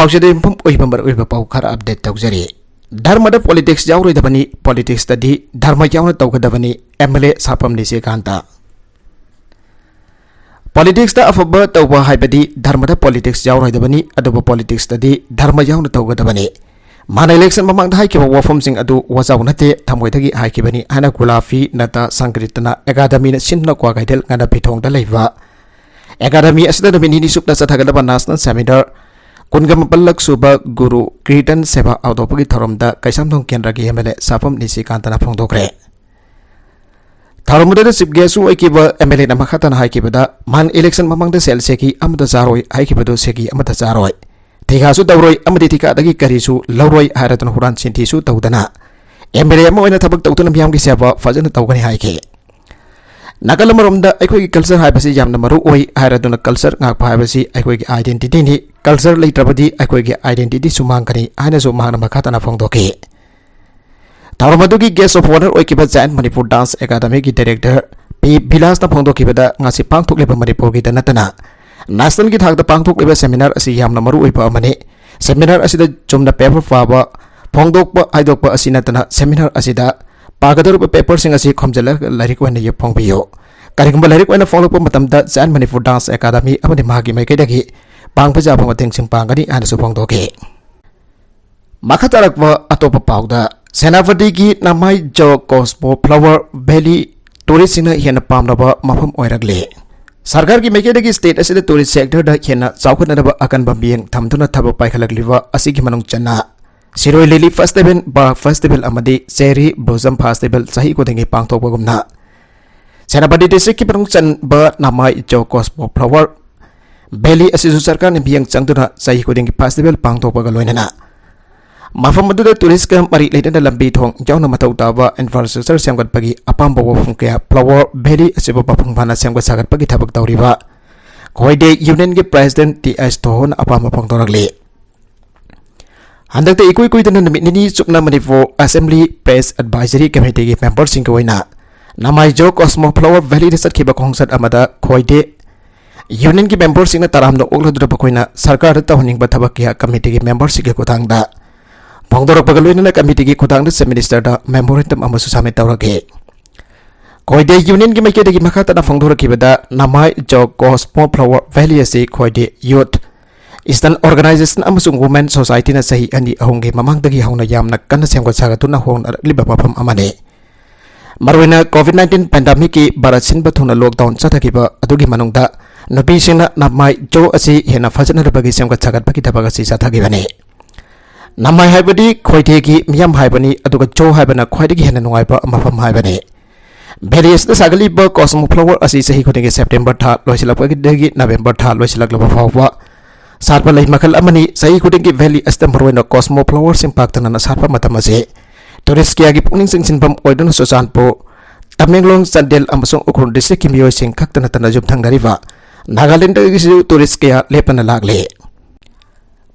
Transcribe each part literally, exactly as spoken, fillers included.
ꯄꯥꯎꯆꯦꯗ ꯌꯨꯝꯐꯝ ꯑꯣꯏꯕ ꯃꯔꯨꯑꯣꯏꯕ ꯄꯥꯎ ꯈꯔ ꯑꯞꯗꯦꯠ ꯇꯧꯖꯔꯤ꯫ ꯙꯔꯃꯗ ꯄꯣꯂꯤꯇꯤꯛꯁ ꯌꯥꯎꯔꯣꯏꯗꯕꯅꯤ, ꯄꯣꯂꯤꯇꯤꯛꯁꯇꯗꯤ ꯙꯔꯃ ꯌꯥꯎꯅ ꯇꯧꯒꯗꯕꯅꯤ, ꯑꯦꯝ ꯑꯦꯜ ꯑꯦ ꯁꯥꯐꯝ ꯅꯤꯁꯤꯀꯥꯟꯇ꯫ ꯄꯣꯂꯤꯇꯤꯛꯁꯇ ꯑꯐꯕ ꯇꯧꯕ ꯍꯥꯏꯕꯗꯤ ꯙꯔꯃꯗ ꯄꯣꯂꯤꯇꯤꯛꯁ ꯌꯥꯎꯔꯣꯏꯗꯕꯅꯤ, ꯑꯗꯨꯕꯨ ꯄꯣꯂꯤꯇꯤꯛꯁꯇꯗꯤ ꯙꯔꯃ ꯌꯥꯎꯅ ꯇꯧꯒꯗꯕꯅꯤ꯫ ꯃꯥꯅ ꯏꯂꯦꯛꯁꯟ ꯃꯃꯥꯡꯗ ꯍꯥꯏꯈꯤꯕ ꯋꯥꯐꯝꯁꯤꯡ ꯑꯗꯨ ꯋꯥꯖꯥꯎ ꯅꯠꯇꯦ, ꯊꯃꯣꯏꯗꯒꯤ ꯍꯥꯏꯈꯤꯕꯅꯤ ꯍꯥꯏꯅ ꯒꯨꯂꯥꯐꯤ ꯅꯇ ꯁꯪꯀ꯭ꯔꯤꯇꯅ ꯑꯦꯀꯥꯗꯃꯤꯅ ꯁꯤꯟꯗꯨꯅ ꯀ꯭ꯋꯥꯀꯩꯊꯦꯜ ꯉꯥꯅꯝꯐꯤꯊꯣꯡꯗ ꯂꯩꯕ ꯑꯦꯀꯥꯗꯃꯤ ꯑꯁꯤꯗ ꯅꯨꯃꯤꯠ ꯅꯤꯅꯤ ꯆꯨꯞꯅ ꯆꯠꯊꯒꯗꯕ ꯅꯦꯁꯅꯦꯜ ꯁꯦꯃꯤꯅꯥꯔ ꯀꯨꯟꯒ ꯃꯥꯄꯜꯂꯛ ꯁꯨꯕ ꯒꯨꯔꯨ ꯀꯤꯔꯇꯟ ꯁꯦꯕꯥ ꯍꯧꯗꯣꯛꯄꯒꯤ ꯊꯧꯔꯝꯗ ꯀꯩꯁꯥꯝꯊꯣꯡ ꯀꯦꯟꯗ꯭ꯔꯒꯤ ꯑꯦꯝ ꯑꯦꯜ ꯑꯦ ꯁꯥꯐꯝ ꯅꯤꯁꯤꯀꯥꯟꯇꯅ ꯐꯣꯡꯗꯣꯛꯈ꯭ꯔꯦ꯫ ꯊꯧꯔꯝ ꯑꯗꯨꯗ ꯆꯤꯐ ꯒꯦꯁꯁꯨ ꯑꯣꯏꯈꯤꯕ ꯑꯦꯝ ꯑꯦꯜ ꯑꯦꯅ ꯃꯈꯥ ꯇꯥꯅ ꯍꯥꯏꯈꯤꯕꯗ, ꯃꯥꯟ ꯏꯂꯦꯛꯁꯟ ꯃꯃꯥꯡꯗ ꯁꯦꯜ ꯁꯦꯀꯤ ꯑꯃꯠꯇ ꯆꯥꯔꯣꯏ ꯍꯥꯏꯈꯤꯕꯗꯨ ꯁꯦꯀꯤ ꯑꯃꯠꯇ ꯆꯥꯔꯣꯏ, ꯊꯤꯀꯥꯁꯨ ꯇꯧꯔꯣꯏ ꯑꯃꯗꯤ ꯊꯤꯀꯥꯗꯒꯤ ꯀꯔꯤꯁꯨ ꯂꯧꯔꯣꯏ ꯍꯥꯏꯔꯗꯨꯅ ꯍꯨꯔꯥꯟ ꯆꯤꯟꯊꯤꯁꯨ ꯇꯧꯗꯅ ꯑꯦꯝ ꯑꯦꯜ ꯑꯦ ꯑꯃ ꯑꯣꯏꯅ ꯊꯕꯛ ꯇꯧꯗꯨꯅ ꯃꯤꯌꯥꯝꯒꯤ ꯁꯦꯕꯥ ꯐꯖꯅ ꯇꯧꯒꯅꯤ ꯍꯥꯏꯈꯤ꯫ ꯅꯥꯀꯜ ꯑꯃꯔꯣꯝꯗ ꯑꯩꯈꯣꯏꯒꯤ ꯀꯜꯆꯔ ꯍꯥꯏꯕꯁꯤ ꯌꯥꯝꯅ ꯃꯔꯨ ꯑꯣꯏ ꯍꯥꯏꯔꯗꯨꯅ ꯀꯜꯆꯔ ꯉꯥꯛꯄ ꯍꯥꯏꯕꯁꯤ ꯑꯩꯈꯣꯏꯒꯤ ꯑꯥꯏꯗꯦꯟꯇꯤꯇꯤꯅꯤ꯫ ꯀꯜꯆꯔ ꯂꯩꯇ꯭ꯔꯕꯗꯤ ꯑꯩꯈꯣꯏꯒꯤ ꯑꯥꯏꯗꯦꯟꯇꯤꯇꯤꯁꯨ ꯃꯥꯡꯒꯅꯤ ꯍꯥꯏꯅꯁꯨ ꯃꯍꯥꯛꯅ ꯃꯈꯥ ꯇꯥꯅ ꯐꯣꯡꯗꯣꯛꯈꯤ꯫ ꯊꯧꯔꯝ ꯑꯗꯨꯒꯤ ꯒꯦꯁ ꯑꯣꯐ ꯑꯣꯅꯔ ꯑꯣꯏꯈꯤꯕ ꯖꯥꯌꯟ ꯃꯅꯤꯄꯨꯔ ꯗꯥꯟꯁ ꯑꯦꯀꯥꯗꯃꯤꯒꯤ ꯗꯥꯏꯔꯦꯛꯇꯔ ꯄꯤ ꯕꯤꯂꯥꯁꯅ ꯐꯣꯡꯗꯣꯛꯈꯤꯕꯗ, ꯉꯁꯤ ꯄꯥꯡꯊꯣꯛꯂꯤꯕ ꯃꯅꯤꯄꯨꯔꯒꯤꯗ ꯅꯠꯇꯅ ꯅꯦꯁꯅꯦꯜꯒꯤ ꯊꯥꯛꯇ ꯄꯥꯡꯊꯣꯛꯂꯤꯕ ꯁꯦꯃꯤꯅꯥꯔ ꯑꯁꯤ ꯌꯥꯝꯅ ꯃꯔꯨ ꯑꯣꯏꯕ ꯑꯃꯅꯤ꯫ ꯁꯦꯃꯤꯅꯥꯔ ꯑꯁꯤꯗ ꯆꯨꯝꯅ ꯄꯦꯄꯔ ꯄꯥꯕ, ꯐꯣꯡꯗꯣꯛꯄ ꯍꯥꯏꯗꯣꯛꯄ ꯑꯁꯤ ꯅꯠꯇꯅ ꯁꯦꯃꯤꯅꯥꯔ ꯑꯁꯤꯗ ꯄꯥꯒꯗꯧꯔꯤꯕ ꯄꯦꯄꯔꯁꯤꯡ ꯑꯁꯤ ꯈꯣꯝꯖꯤꯜꯂꯒ ꯂꯥꯏꯔꯤꯛ ꯑꯣꯏꯅ ꯐꯣꯡꯕꯤꯌꯨ꯫ ꯀꯔꯤꯒꯨꯝꯕ ꯂꯥꯏꯔꯤꯛ ꯑꯣꯏꯅ ꯐꯣꯡꯂꯛꯄ ꯃꯇꯝꯗ ꯖꯥꯌꯟ ꯃꯅꯤꯄꯨꯔ ꯗꯥꯟꯁ ꯑꯦꯀꯥꯗꯃꯤ ꯑꯃꯗꯤ ꯃꯍꯥꯛꯀꯤ ꯃꯥꯏꯀꯩꯗꯒꯤ ꯄꯥꯡꯕ ꯌꯥꯕ ꯃꯇꯦꯡꯁꯤꯡ ꯄꯥꯡꯒꯅꯤ ꯍꯥꯏꯅꯁꯨ ꯐꯣꯡꯗꯣꯛꯈꯤ꯫ ꯃꯈꯥ ꯇꯥꯔꯛꯄ ꯑꯇꯣꯞꯄ ꯄꯥꯎꯗ, ꯁꯦꯅꯥꯄꯇꯤꯒꯤ ꯅꯃꯥꯏ ꯖꯣ ꯀꯣꯁꯃꯣ ꯐ꯭ꯂꯥꯋꯔ ꯚꯦꯂꯤ ꯇꯨꯔꯤꯁꯁꯤꯡꯅ ꯍꯦꯟꯅ ꯄꯥꯝꯅꯕ ꯃꯐꯝ ꯑꯣꯏꯔꯛꯂꯤ꯫ ꯁꯔꯀꯥꯔꯒꯤ ꯃꯥꯏꯀꯩꯗꯒꯤ ꯁ꯭ꯇꯦꯠ ꯑꯁꯤꯗ ꯇꯨꯔꯤꯁ ꯁꯦꯛꯇꯔꯗ ꯍꯦꯟꯅ ꯆꯥꯎꯈꯠꯅꯅꯕ ꯑꯀꯟꯕ ꯃꯤꯠꯌꯦꯡ ꯊꯝꯗꯨꯅ ꯊꯕꯛ ꯄꯥꯏꯈꯠꯂꯛꯂꯤꯕ ꯑꯁꯤꯒꯤ ꯃꯅꯨꯡ ꯆꯟꯅ ꯁꯤꯔꯣꯏ ꯂꯤꯂꯤ ꯐꯦꯁꯇꯤꯚꯦꯜ, ꯕꯥꯒ ꯐꯦꯁꯇꯤꯚꯦꯜ ꯑꯃꯗꯤ ꯆꯦꯔꯤ ꯕ꯭ꯂꯣꯁꯝ ꯐꯦꯁꯇꯤꯚꯦꯜ ꯆꯍꯤ ꯈꯨꯗꯤꯡꯒꯤ ꯄꯥꯡꯊꯣꯛꯄꯒꯨꯝꯅ, ꯁꯦꯅꯥꯄꯇꯤ ꯗꯤꯁꯇ꯭ꯔꯤꯛꯀꯤ ꯃꯅꯨꯡ ꯆꯟꯕ ꯅꯃꯥꯏ ꯖꯣ ꯀꯣꯁꯃꯣ ꯐ꯭ꯂꯥꯋꯔ ꯚꯦꯂꯤ ꯑꯁꯤꯁꯨ ꯁꯔꯀꯥꯔꯅ ꯃꯤꯠꯌꯦꯡ ꯆꯪꯗꯨꯅ ꯆꯍꯤ ꯈꯨꯗꯤꯡꯒꯤ ꯐꯦꯁꯇꯤꯚꯦꯜ ꯄꯥꯡꯊꯣꯛꯄꯒ ꯂꯣꯏꯅꯅ ꯃꯐꯝ ꯑꯗꯨꯗ ꯇꯨꯔꯤꯁꯀ ꯃꯔꯤ ꯂꯩꯅꯅ ꯂꯝꯕꯤ ꯊꯣꯡ ꯌꯥꯎꯅ ꯃꯊꯧ ꯇꯥꯕ ꯏꯟꯐ꯭ꯔꯥꯁ꯭ꯇ꯭ꯔꯛꯆꯔ ꯁꯦꯝꯒꯠꯄꯒꯤ ꯑꯄꯥꯝꯕ ꯋꯥꯐꯝ ꯀꯌꯥ ꯐ꯭ꯂꯥꯋꯔ ꯚꯦꯂꯤ ꯑꯁꯤꯕꯨ ꯃꯄꯨꯡ ꯐꯥꯅ ꯁꯦꯝꯒꯠ ꯁꯥꯒꯠꯄꯒꯤ ꯊꯕꯛ ꯇꯧꯔꯤꯕ ꯈꯣꯏꯗꯦ ꯌꯨꯅꯤꯌꯟꯒꯤ ꯄ꯭ꯔꯦꯁꯤꯗꯦꯟꯠ ꯇꯤ ꯑꯦꯁ ꯊꯣꯍꯣꯅ ꯑꯄꯥꯝꯕ ꯐꯣꯡꯗꯣꯔꯛꯂꯤ꯫ ꯍꯟꯗꯛꯇ ꯏꯀꯨꯏ ꯀꯨꯏꯗꯅ ꯅꯨꯃꯤꯠ ꯅꯤꯅꯤ ꯆꯨꯞꯅ ꯃꯅꯤꯄꯨꯔ ꯑꯦꯁꯦꯝꯕ꯭ꯂꯤ ꯄ꯭ꯔꯦꯁ ꯑꯦꯗꯚꯥꯏꯖꯔꯤ ꯀꯃꯤꯇꯤꯒꯤ ꯃꯦꯝꯕꯔꯁꯤꯡꯒꯤ ꯑꯣꯏꯅ ꯅꯃꯥꯏ ꯖꯣ ꯀꯣꯁꯃꯣ ꯐ꯭ꯂꯥꯋꯔ ꯚꯦꯂꯤꯗ ꯆꯠꯈꯤꯕ ꯈꯣꯡꯆꯠ ꯑꯃꯗ ꯈꯣꯏꯗꯦ Unionꯒꯤ memberꯁꯤꯡꯅ ꯇꯔꯥꯝꯅ ꯑꯣꯛꯂꯗꯨꯅ ꯃꯈꯣꯏꯅ ꯁꯔꯀꯥꯔꯗ ꯇꯧꯍꯟꯅꯤꯡꯕ ꯊꯕꯛ ꯀꯌꯥ committeeꯒꯤ memberꯁꯤꯡꯒꯤ ꯈꯨꯠꯊꯥꯡꯗ ꯐꯣꯡꯗꯣꯔꯛꯄꯒ ꯂꯣꯏꯅꯅ committeeꯒꯤ ꯈꯨꯠꯊꯥꯡꯗ Chief Ministerꯗ memorandum ꯑꯃꯁꯨ submit ꯇꯧꯔꯛꯈꯤ꯫ ꯈꯣꯏꯗꯦ Unionꯒꯤ ꯃꯥꯏꯀꯩꯗꯒꯤ ꯃꯈꯥ ꯇꯥꯅ ꯐꯣꯡꯗꯣꯔꯛꯈꯤꯕꯗ, ꯅꯃꯥꯏ ꯖꯣ Cosmo Flower Valley ꯑꯁꯤ ꯈꯣꯏꯗꯦ Youth, Eastern Organization ꯑꯃꯁꯨꯡ Women Societyꯅ ꯆꯍꯤ ꯑꯅꯤ ꯑꯍꯨꯝꯒꯤ ꯃꯃꯥꯡꯗꯒꯤ ꯍꯧꯅ ꯌꯥꯝꯅ ꯀꯟꯅ ꯁꯦꯝꯒꯠ ꯁꯥꯒꯠꯇꯨꯅ ꯍꯣꯡꯅꯔꯛꯂꯤꯕ ꯃꯐꯝ ꯑꯃꯅꯤ꯫ ꯃꯔꯨꯑꯣꯏꯅ COVID nineteen pandemicꯀꯤ ꯚꯥꯔꯠ ꯁꯤꯟꯕ ꯊꯨꯡꯅ lockdown ꯆꯠꯊꯈꯤꯕ ꯑꯗꯨꯒꯤ ꯃꯅꯨꯡꯗ ꯅꯨꯄꯤꯁꯤꯡꯅ ꯅꯃꯥꯏ ꯖꯣ ꯑꯁꯤ ꯍꯦꯟꯅ ꯐꯖꯅꯅꯕꯒꯤ ꯁꯦꯝꯒꯠ ꯁꯥꯒꯠꯄꯒꯤ ꯊꯕꯛ ꯑꯁꯤ ꯆꯠꯊꯈꯤꯕꯅꯤ꯫ ꯅꯃꯥꯏ ꯍꯥꯏꯕꯗꯤ ꯈꯣꯏꯗꯦꯒꯤ ꯃꯤꯌꯥꯝ ꯍꯥꯏꯕꯅꯤ, ꯑꯗꯨꯒ ꯖꯣ ꯍꯥꯏꯕꯅ ꯈ꯭ꯋꯥꯏꯗꯒꯤ ꯍꯦꯟꯅ ꯅꯨꯡꯉꯥꯏꯕ ꯃꯐꯝ ꯍꯥꯏꯕꯅꯤ꯫ Valley ꯑꯁꯤꯗ ꯁꯥꯒꯠꯂꯤꯕ Cosmo Flower ꯑꯁꯤ ꯆꯍꯤ ꯈꯨꯗꯤꯡꯒꯤ September ꯊꯥ ꯂꯣꯏꯁꯤꯜꯂꯛꯄꯗꯒꯤ November ꯊꯥ ꯂꯣꯏꯁꯤꯜꯂꯛꯂꯕ ꯐꯥꯎꯕ ꯁꯥꯠꯄ ꯂꯩ ꯃꯈꯜ ꯑꯃꯅꯤ꯫ ꯆꯍꯤ ꯈꯨꯗꯤꯡꯒꯤ valley ꯑꯁꯤꯗ ꯃꯔꯨꯑꯣꯏꯅ Cosmo Flowerꯁꯤꯡ ꯄꯥꯛꯇꯅꯅ ꯁꯥꯠꯄ ꯃꯇꯝ ꯑꯁꯤ tourist ꯀꯌꯥꯒꯤ ꯄꯨꯛꯅꯤꯡ ꯆꯤꯡꯁꯤꯟꯐꯝ ꯑꯣꯏꯗꯨꯅ ꯆꯨꯔꯆꯥꯟꯄꯨꯔ, ꯇꯃꯦꯡꯂꯣꯡ, ꯆꯥꯟꯗꯦꯜ ꯑꯃꯁꯨꯡ ꯎꯈ꯭ꯔꯨꯜ districtꯀꯤ ꯃꯤꯑꯣꯏꯁꯤꯡ ꯈꯛꯇ ꯅꯠꯇꯅ ꯌꯨꯝꯊꯪꯅꯔꯤꯕ ꯅꯥꯒꯥꯂꯦꯟꯗꯒꯤꯁꯨ tourist ꯀꯌꯥ ꯂꯦꯞꯇꯅ ꯂꯥꯛꯂꯤ꯫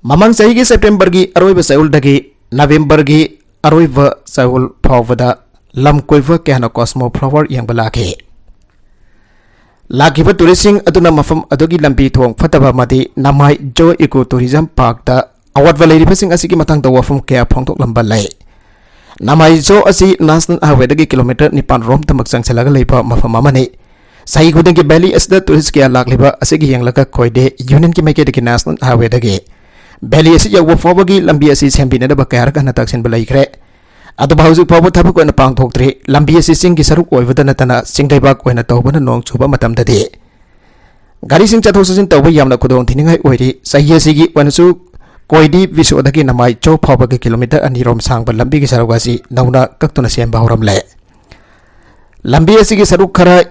ꯃꯃꯥꯡ ꯆꯍꯤꯒꯤ Septemberꯒꯤ ꯑꯔꯣꯏꯕ ꯆꯌꯣꯜꯗꯒꯤ Novemberꯒꯤ ꯑꯔꯣꯏꯕ ꯆꯌꯣꯜ ꯐꯥꯎꯕꯗ ꯂꯝ ꯀꯣꯏꯕ ꯀꯌꯥꯅ Cosmo Flower ꯌꯦꯡꯕ ꯂꯥꯛꯈꯤ꯫ ꯂꯥꯛꯈꯤꯕ touristꯁꯤꯡ ꯑꯗꯨꯅ ꯃꯐꯝ ꯑꯗꯨꯒꯤ ꯂꯝꯕꯤ ꯊꯣꯡ ꯐꯠꯇꯕ ꯑꯃꯗꯤ ꯅꯃꯥꯏ ꯖꯣ Eco Tourism Parkꯇ ꯑꯋꯥꯠꯄ ꯂꯩꯔꯤꯕꯁꯤꯡ ꯑꯁꯤꯒꯤ ꯃꯇꯥꯡꯗ ꯋꯥꯐꯝ ꯀꯌꯥ ꯐꯣꯡꯗꯣꯛꯂꯝꯕ ꯂꯩ꯫ ꯅꯃꯥꯏ ꯖꯣ ꯑꯁꯤ National Highwayꯗꯒꯤ kilometre ꯅꯤꯄꯥꯟ ꯔꯣꯝꯇꯃꯛ ꯆꯪꯁꯤꯜꯂꯒ ꯂꯩꯕ ꯃꯐꯝ ꯑꯃꯅꯤ꯫ ꯆꯍꯤ ꯈꯨꯗꯤꯡꯒꯤ valley ꯑꯁꯤꯗ tourist ꯀꯌꯥ ꯂꯥꯛꯂꯤꯕ ꯑꯁꯤꯒꯤ ꯌꯦꯡꯂꯒ ꯈꯣꯏꯗꯦ Unionꯒꯤ ꯃꯥꯏꯀꯩꯗꯒꯤ National Highwayꯗꯒꯤ valley ꯑꯁꯤ ꯌꯧꯕ ꯐꯥꯎꯕꯒꯤ ꯂꯝꯕꯤ ꯑꯁꯤ ꯁꯦꯝꯕꯤꯅꯅꯕ ꯀꯌꯥꯔꯛ ꯍꯟꯅ ꯇꯛꯁꯤꯟꯕ ꯂꯩꯈ꯭ꯔꯦ꯫ ꯑꯗꯨꯕꯨ ꯍꯧꯖꯤꯛ ꯐꯥꯎꯕ ꯊꯕꯛ ꯑꯣꯏꯅ ꯄꯥꯡꯊꯣꯛꯇ꯭ꯔꯤ꯫ ꯂꯝꯕꯤ ꯑꯁꯤ ꯆꯤꯡꯒꯤ ꯁꯔꯨꯛ ꯑꯣꯏꯕꯗ ꯅꯠꯇꯅ ꯆꯤꯡ ꯂꯩꯕꯥꯛ ꯑꯣꯏꯅ ꯇꯧꯕꯅ ꯅꯣꯡ ꯆꯨꯕ ꯃꯇꯝꯗꯗꯤ ꯒꯥꯔꯤꯁꯤꯡ ꯆꯠꯊꯣꯛ ꯆꯠꯁꯤꯟ ꯇꯧꯕ ꯌꯥꯝꯅ ꯈꯨꯗꯣꯡ ꯊꯤꯅꯤꯡꯉꯥꯏ ꯑꯣꯏꯔꯤ꯫ ꯆꯍꯤ ꯑꯁꯤꯒꯤ ꯑꯣꯏꯅꯁꯨ ꯀꯣꯏꯗꯤ ꯕꯤꯁꯣꯗꯒꯤ ꯅꯃꯥꯏ ꯖꯣ ꯐꯥꯎꯕꯒꯤ kilometre ꯑꯅꯤꯔꯣꯝ ꯁꯥꯡꯕ ꯂꯝꯕꯤꯒꯤ ꯁꯔꯨꯛ ꯑꯁꯤ ꯅꯧꯅ ꯀꯛꯇꯨꯅ ꯁꯦꯝꯕ ꯍꯧꯔꯝꯂꯦ꯫ ꯂꯝꯕꯤ ꯑꯁꯤꯒꯤ ꯁꯔꯨꯛ ꯈꯔ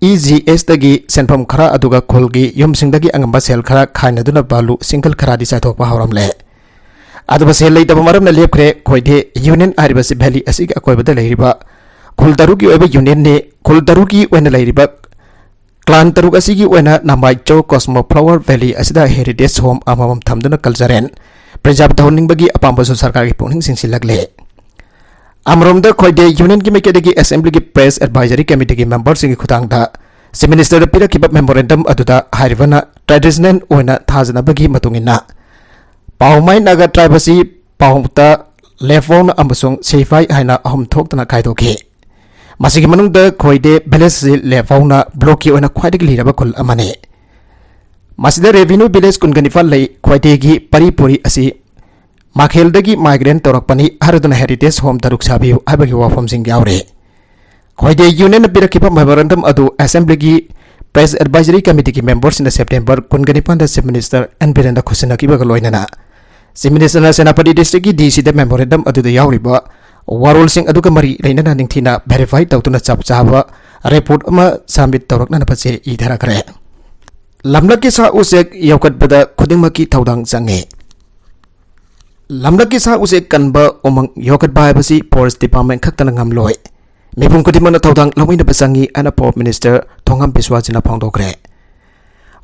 NREGSꯇꯒꯤ ꯁꯦꯟꯐꯝ ꯈꯔ, ꯑꯗꯨꯒ ꯈꯨꯜꯒꯤ ꯌꯨꯝꯁꯤꯡꯗꯒꯤ ꯑꯉꯝꯕ ꯁꯦꯜ ꯈꯔ ꯈꯥꯏꯅꯗꯨꯅ ꯕꯥꯂꯨ single ꯈꯔꯗꯤ ꯆꯥꯏꯊꯣꯛꯄ ꯍꯧꯔꯝꯂꯦ꯫ ꯑꯗꯨꯕꯨ ꯁꯦꯜ ꯂꯩꯇꯕ ꯃꯔꯝꯅ ꯂꯦꯞꯈ꯭ꯔꯦ꯫ ꯈꯣꯏꯗꯦ Union ꯍꯥꯏꯔꯤꯕꯁꯤ valley ꯑꯁꯤꯒꯤ ꯑꯀꯣꯏꯕꯗ ꯂꯩꯔꯤꯕ ꯈꯨꯜ ꯇꯔꯨꯛꯀꯤ ꯑꯣꯏꯕ unionꯅꯤ꯫ ꯈꯨꯜ ꯇꯔꯨꯛꯀꯤ ꯑꯣꯏꯅ ꯂꯩꯔꯤꯕ clan ꯇꯔꯨꯛ ꯑꯁꯤꯒꯤ ꯑꯣꯏꯅ ꯅꯃꯥꯏ ꯖꯣ Cosmo Flower Valley ꯑꯁꯤꯗ heritage home ꯑꯃꯃꯝ ꯊꯝꯗꯨꯅ cultural preserve ꯇꯧꯍꯟꯅꯤꯡꯕꯒꯤ ꯑꯄꯥꯝꯕꯁꯨ ꯁꯔꯀꯥꯔꯒꯤ ꯄꯨꯛꯅꯤꯡ ꯆꯤꯡꯁꯤꯜꯂꯛꯂꯦ꯫ ꯑꯃꯔꯣꯝꯗ ꯈꯣꯏꯗꯦ Unionꯒꯤ ꯃꯥꯏꯀꯩꯗꯒꯤ Assemblyꯒꯤ Press Advisory Committeeꯒꯤ memberꯁꯤꯡꯒꯤ ꯈꯨꯠꯊꯥꯡꯗ Chief Minister ꯗ ꯄꯤꯔꯛꯈꯤꯕ memorandum ꯑꯗꯨꯗ ꯍꯥꯏꯔꯤꯕꯅ traditional ꯑꯣꯏꯅ ꯊꯥꯖꯅꯕꯒꯤ ꯃꯇꯨꯡ ꯏꯟꯅ ꯄꯥꯎꯃꯥꯏ ꯅꯥꯒꯥ tribe ꯑꯁꯤ ꯄꯥꯎꯇ, ꯂꯦꯐꯥꯎꯅ ꯑꯃꯁꯨꯡ ꯁꯤꯐꯥꯏ ꯍꯥꯏꯅ ꯑꯍꯨꯝ ꯊꯣꯛꯇꯨꯅ ꯈꯥꯏꯗꯣꯛꯈꯤ꯫ ꯃꯁꯤꯒꯤ ꯃꯅꯨꯡꯗ ꯈꯣꯏꯗꯦ village ꯑꯁꯤ ꯂꯦꯐꯥꯎꯅ block ꯀꯤ ꯑꯣꯏꯅ ꯈ꯭ꯋꯥꯏꯗꯒꯤ ꯂꯤꯔꯕ ꯈꯨꯜ ꯑꯃꯅꯤ꯫ ꯃꯁꯤꯗ revenue village ꯀꯨꯟꯒ ꯅꯤꯄꯥꯟ ꯂꯩ꯫ ꯈꯣꯏꯗꯦꯒꯤ ꯄꯔꯤ ꯄꯨꯔꯤ ꯑꯁꯤ ꯃꯥꯈꯦꯜꯗꯒꯤ migrant ꯇꯧꯔꯛꯄꯅꯤ ꯍꯥꯏꯔꯗꯨꯅ heritage home ꯇꯔꯨꯛ ꯁꯥꯕꯤꯌꯨ ꯍꯥꯏꯕꯒꯤ ꯋꯥꯐꯝꯁꯤꯡ ꯌꯥꯎꯔꯤ꯫ ꯈꯣꯏꯗꯦ Union ꯅ ꯄꯤꯔꯛꯈꯤꯕ memorandum ꯑꯗꯨ Assembly ꯒꯤ Press Advisory Committee ꯒꯤ member ꯁꯤꯡꯅ September ꯀꯨꯟꯒ ꯅꯤꯄꯥꯟꯗ Chief Minister N ꯕꯤꯔꯦꯟꯗ ꯈꯨꯠꯁꯤꯟꯅꯈꯤꯕꯒ ꯂꯣꯏꯅꯅ Chief Minister ꯅ ꯁꯦꯅꯥꯄꯇꯤ district ꯀꯤ D C ꯗ memorandum ꯑꯗꯨꯗ ꯌꯥꯎꯔꯤꯕ ꯋꯥꯔꯣꯜꯁꯤꯡ ꯑꯗꯨꯒ ꯃꯔꯤ ꯂꯩꯅꯅ ꯅꯤꯡꯊꯤꯅ verify ꯇꯧꯗꯨꯅ ꯆꯞ ꯆꯥꯕ report ꯑꯃ submit ꯇꯧꯔꯛꯅꯅꯕ ꯆꯦ ꯏꯊꯔꯛꯈ꯭ꯔꯦ꯫ ꯂꯝꯂꯛꯀꯤ ꯁꯥ ꯎꯆꯦꯛ ꯌꯣꯛꯈꯠꯄꯗ ꯈꯨꯗꯤꯡꯃꯛꯀꯤ ꯊꯧꯗꯥꯡ ꯆꯪꯉꯤ꯫ ꯂꯝꯂꯛꯀꯤ ꯁꯥ ꯎꯆꯦꯛ ꯀꯟꯕ, ꯎꯃꯪ ꯌꯣꯛꯈꯠꯄ ꯍꯥꯏꯕꯁꯤ Forest Department ꯈꯛꯇꯅ ꯉꯝꯂꯣꯏ꯫ ꯃꯤꯄꯨꯝ ꯈꯨꯗꯤꯡꯃꯛꯅ ꯊꯧꯗꯥꯡ ꯂꯧꯃꯤꯟꯅꯕ ꯆꯪꯉꯤ ꯍꯥꯏꯅ Forest Minister ꯊꯣꯉꯥꯝ ꯕꯤꯁ꯭ꯋꯥꯁꯖꯤꯅ ꯐꯣꯡꯗꯣꯛꯈ꯭ꯔꯦ꯫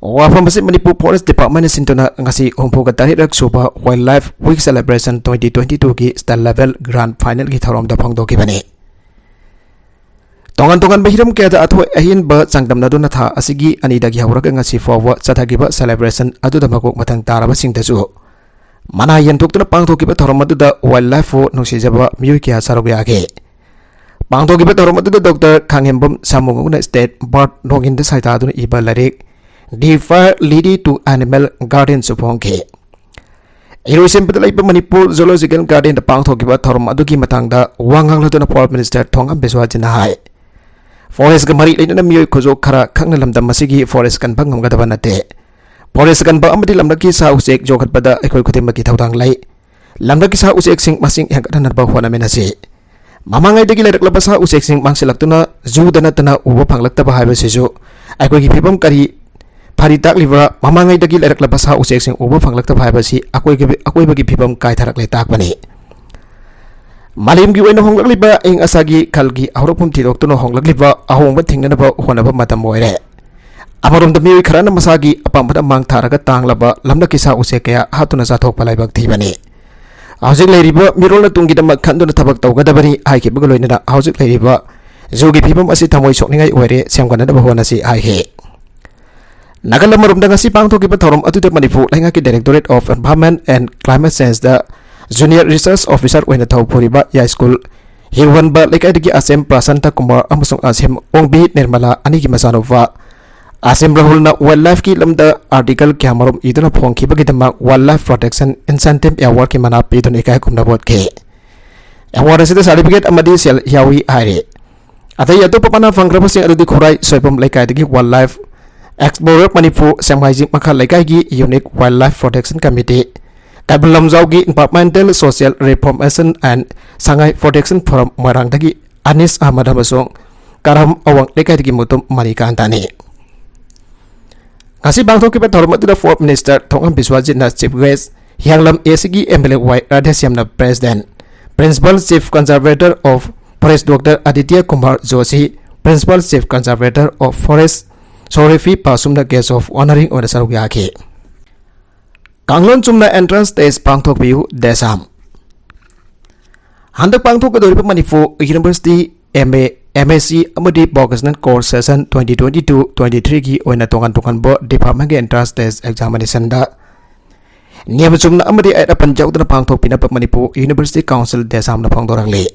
ꯋꯥꯐꯝ ꯑꯁꯤ ꯃꯅꯤꯄꯨꯔ Forest Department ꯅ ꯁꯤꯟꯗꯨꯅ ꯉꯁꯤ ꯍꯨꯝꯐꯨꯒ ꯇꯔꯦꯠꯔꯛ ꯁꯨꯕ Wildlife Week Celebration twenty twenty-two ꯒꯤ state level grand final ꯒꯤ ꯊꯧꯔꯝꯗ ꯐꯣꯡꯗꯣꯛꯈꯤꯕꯅꯤ꯫ ꯇꯣꯉꯥꯟ ꯇꯣꯉꯥꯟꯕ ꯍꯤꯔꯝ ꯀꯌꯥꯗ ꯑꯊꯣꯏ ꯑꯍꯦꯟꯕ ꯆꯥꯡꯗꯝꯅꯗꯨꯅ ꯊꯥ ꯑꯁꯤꯒꯤ ꯑꯅꯤꯗꯒꯤ ꯍꯧꯔꯒ ꯉꯁꯤ ꯐꯥꯎꯕ ꯆꯠꯊꯈꯤꯕ celebration ꯑꯗꯨꯗ ꯃꯀꯣꯛ ꯃꯊꯪ ꯇꯥꯔꯕꯁꯤꯡꯗꯁꯨ ꯃꯅꯥ ꯌꯦꯟꯊꯣꯛꯇꯨꯅ ꯄꯥꯡꯊꯣꯛꯈꯤꯕ ꯊꯧꯔꯝ ꯑꯗꯨꯗ wildlife ꯄꯨ ꯅꯨꯡꯁꯤꯖꯕ ꯃꯤꯑꯣꯏ ꯀꯌꯥ ꯁꯔꯨꯛ ꯌꯥꯈꯤ꯫ ꯄꯥꯡꯊꯣꯛꯈꯤꯕ ꯊꯧꯔꯝ ꯑꯗꯨꯗ Doctor ꯈꯥꯉꯦꯝꯕꯝ ꯁꯥꯃꯨꯉꯧꯅ state bird ꯅꯣꯡꯏꯟꯗ ꯁꯩꯇꯥꯗꯨꯅ ꯏꯕ ꯂꯥꯏꯔꯤꯛ The Fire Lily to Animal Garden ꯁꯨ ꯐꯣꯡꯈꯤ꯫ ꯏꯔꯣꯏꯁꯦꯝꯕꯗ ꯂꯩꯕ ꯃꯅꯤꯄꯨꯔ Zoological Garden ꯗ ꯄꯥꯡꯊꯣꯛꯈꯤꯕ ꯊꯧꯔꯝ ꯑꯗꯨꯒꯤ ꯃꯇꯥꯡꯗ ꯋꯥ ꯉꯥꯡꯂꯗꯨꯅ Forest Minister ꯊꯣꯉꯥꯝ ꯕꯤꯁ꯭ꯋꯥꯁꯖꯤꯅ ꯍꯥꯏ, Forest ꯀ ꯃꯔꯤ ꯂꯩꯅꯅ ꯃꯤꯑꯣꯏ ꯈꯨꯖꯣꯛ ꯈꯔ ꯈꯛꯅ ꯂꯝꯗꯝ ꯑꯁꯤꯒꯤ forest ꯀꯟꯕ ꯉꯝꯒꯗꯕ ꯅꯠꯇꯦ꯫ Forest ꯀꯟꯕ ꯑꯃꯗꯤ ꯂꯝꯂꯛꯀꯤ ꯁꯥ ꯎꯆꯦꯛ ꯌꯣꯛꯈꯠꯄꯗ ꯑꯩꯈꯣꯏ ꯈꯨꯗꯤꯡꯃꯛꯀꯤ ꯊꯧꯗꯥꯡ ꯂꯩ꯫ ꯂꯝꯂꯛꯀꯤ ꯁꯥ ꯎꯆꯦꯛꯁꯤꯡ ꯃꯁꯤꯡ ꯍꯦꯟꯒꯠꯍꯟꯅꯕ ꯍꯣꯠꯅꯃꯤꯟꯅꯁꯤ꯫ ꯃꯃꯥꯡꯉꯩꯗꯒꯤ ꯂꯩꯔꯛꯂꯕ ꯁꯥ ꯎꯆꯦꯛꯁꯤꯡ ꯃꯥꯡꯁꯤꯜꯂꯛꯇꯨꯅ zoo ꯗ ꯅꯠꯇꯅ ꯎꯕ ꯐꯪꯂꯛꯇꯕ ꯍꯥꯏꯕꯁꯤꯁꯨ ꯑꯩꯈꯣꯏꯒꯤ ꯐꯤꯕꯝ ꯀꯔꯤ ꯐꯔꯤ ꯇꯥꯛꯂꯤꯕ꯭ꯔꯥ? ꯃꯃꯥꯡꯉꯩꯗꯒꯤ ꯂꯩꯔꯛꯂꯕ ꯁꯥ ꯎꯆꯦꯛꯁꯤꯡ ꯎꯕ ꯐꯪꯂꯛꯇꯕ ꯍꯥꯏꯕꯁꯤ ꯑꯀꯣꯏꯕꯒꯤ, ꯑꯀꯣꯏꯕꯒꯤ ꯐꯤꯕꯝ ꯀꯥꯏꯊꯔꯛꯂꯦ ꯇꯥꯛꯄꯅꯤ꯫ ꯃꯥꯂꯦꯝꯒꯤ ꯑꯣꯏꯅ ꯍꯣꯡꯂꯛꯂꯤꯕ ꯑꯏꯪ ꯑꯁꯥꯒꯤ ꯈꯜꯒꯤ ꯍꯧꯔꯛꯐꯝ ꯊꯤꯗꯣꯛꯇꯨꯅ ꯍꯣꯡꯂꯛꯂꯤꯕ ꯑꯍꯣꯡꯕ ꯊꯦꯡꯅꯅꯕ ꯍꯣꯠꯅꯕ ꯃꯇꯝ ꯑꯣꯏꯔꯦ꯫ ꯑꯃꯔꯣꯝꯗ ꯃꯤꯑꯣꯏ ꯈꯔꯅ ꯃꯁꯥꯒꯤ ꯑꯄꯥꯝꯕꯗ ꯃꯥꯡ ꯊꯥꯔꯒ ꯇꯥꯡꯂꯕ ꯂꯝꯂꯛꯀꯤ ꯁꯥ ꯎꯆꯦꯛ ꯀꯌꯥ ꯍꯥꯠꯇꯨꯅ ꯆꯥꯊꯣꯛꯄ ꯂꯥꯏꯕꯛ ꯊꯤꯕꯅꯤ꯫ ꯍꯧꯖꯤꯛ ꯂꯩꯔꯤꯕ ꯃꯤꯔꯣꯜꯅ ꯇꯨꯡꯒꯤꯗꯃꯛ ꯈꯟꯗꯨꯅ ꯊꯕꯛ ꯇꯧꯒꯗꯕꯅꯤ ꯍꯥꯏꯈꯤꯕꯒ ꯂꯣꯏꯅꯅ ꯍꯧꯖꯤꯛ ꯂꯩꯔꯤꯕ ꯖꯨꯒꯤ ꯐꯤꯕꯝ ꯑꯁꯤ ꯊꯃꯣꯏ ꯁꯣꯛꯅꯤꯡꯉꯥꯏ ꯑꯣꯏꯔꯦ, ꯁꯦꯝꯒꯠꯅꯅꯕ ꯍꯣꯠꯅꯁꯤ ꯍꯥꯏꯈꯤ꯫ ꯅꯥꯒꯥꯂꯦꯟ ꯑꯃꯔꯣꯝꯗ ꯉꯁꯤ ꯄꯥꯡꯊꯣꯛꯈꯤꯕ ꯊꯧꯔꯝ ꯑꯗꯨꯗ ꯃꯅꯤꯄꯨꯔ ꯂꯩꯉꯥꯛꯀꯤ Directorate of Environment and Climate Change the Junior Research Officer ꯑꯣꯏꯅ ꯊꯕꯛ ꯄꯨꯔꯤꯕ ꯌꯥꯏꯁ꯭ꯀꯨꯜ ꯍꯤꯔꯨꯍꯟꯕ ꯂꯩꯀꯥꯏꯗꯒꯤ ꯑꯁꯦꯝ ꯄ꯭ꯔꯁꯥꯟꯇ ꯀꯨꯃꯥꯔ ꯑꯃꯁꯨꯡ ꯑꯁꯦꯝ ꯑꯣꯡꯕꯤ ꯅꯤꯔꯃꯂꯥ ꯑꯅꯤꯒꯤ ꯃꯆꯥꯅꯨꯄꯥ ꯑꯁꯦꯝ ꯔꯥꯍꯨꯜꯅ wildlife ꯀꯤ ꯂꯝꯗ article ꯀꯌꯥꯃꯔꯨꯝ ꯏꯗꯨꯅ ꯐꯣꯡꯈꯤꯕꯒꯤꯗꯃꯛ Wildlife Protection Incentive Award ꯀꯤ ꯃꯅꯥ ꯄꯤꯗꯨꯅ ꯏꯀꯥꯏ ꯈꯨꯝꯅꯕ ꯎꯠꯈꯤ꯫ Award ꯑꯁꯤꯗ certificate ꯑꯃꯗꯤ ꯁꯦꯜ ꯌꯥꯎꯏ ꯍꯥꯏꯔꯤ꯫ ꯑꯇꯩ ꯑꯇꯣꯞꯄ ꯃꯅꯥ ꯐꯪꯈ꯭ꯔꯕꯁꯤꯡ ꯑꯗꯨꯗꯤ ꯈꯨꯔꯥꯏ ꯁꯣꯏꯕꯝ ꯂꯩꯀꯥꯏꯗꯒꯤ Wildlife Explorer ꯃꯅꯤꯄꯨꯔ, ꯁꯦꯡꯃꯥꯏꯖꯤꯡ ꯃꯈꯥ ꯂꯩꯀꯥꯏꯒꯤ Unique Wildlife Protection Committee, Keibul ꯂꯝꯖꯥꯎꯒꯤ Environmental Social Reformation and Sangai Protection Forum ꯃꯣꯏꯔꯥꯡꯗꯒꯤ ꯑꯅꯤꯁ Ahmad ꯑꯃꯁꯨꯡ ꯀꯔꯝ ꯑꯋꯥꯡ ꯂꯩꯀꯥꯏꯗꯒꯤ ꯃꯨꯇꯨꯝ ꯃꯅꯤꯀꯥꯟꯇꯅꯤ꯫ ꯉꯁꯤ ꯄꯥꯡꯊꯣꯛꯈꯤꯕ ꯊꯧꯔꯝ ꯑꯗꯨꯗ Fourth Minister ꯊꯣꯡꯉꯝ ꯕꯤꯁ꯭ꯋꯥꯖꯤꯠꯅ Chief Guest, ꯍꯤꯌꯥꯡꯂꯝ A C ꯒꯤ M L A Y ꯔꯥꯙꯦꯁ꯭ꯌꯥꯝꯅ President, Principal Chief Conservator of Forest Doctor Aditya Kumar Joshi, Principal Chief Conservator of Forest ꯁꯣꯔꯤꯐꯤ ꯄꯥꯁꯨꯝꯅ Guest of Honouring ꯑꯣꯏꯅ ꯁꯔꯨꯛ ꯌꯥꯈꯤ꯫ ꯀꯥꯡꯂꯣꯟ ꯆꯨꯝꯅ entrance test ꯄꯥꯡꯊꯣꯛꯄꯤꯌꯨ, ꯗꯦꯁꯥꯝ꯫ ꯍꯟꯗꯛ ꯄꯥꯡꯊꯣꯛꯀꯗꯧꯔꯤꯕ Manipur University M A, M S C ꯑꯃꯗꯤ Vocational Course Session twenty twenty-two twenty-three ꯒꯤ ꯑꯣꯏꯅ ꯇꯣꯉꯥꯟ ꯇꯣꯉꯥꯟꯕ department ꯀꯤ entrance test examination ꯗ ꯅꯤꯌꯝ ꯆꯨꯝꯅ ꯑꯃꯗꯤ ꯑꯌꯦꯠ ꯑꯄꯟ ꯌꯥꯎꯗꯅ ꯄꯥꯡꯊꯣꯛꯄꯤꯅꯕ Manipur University Council, ꯗꯦꯁꯥꯝꯅ ꯐꯣꯡꯗꯣꯔꯛꯂꯤ꯫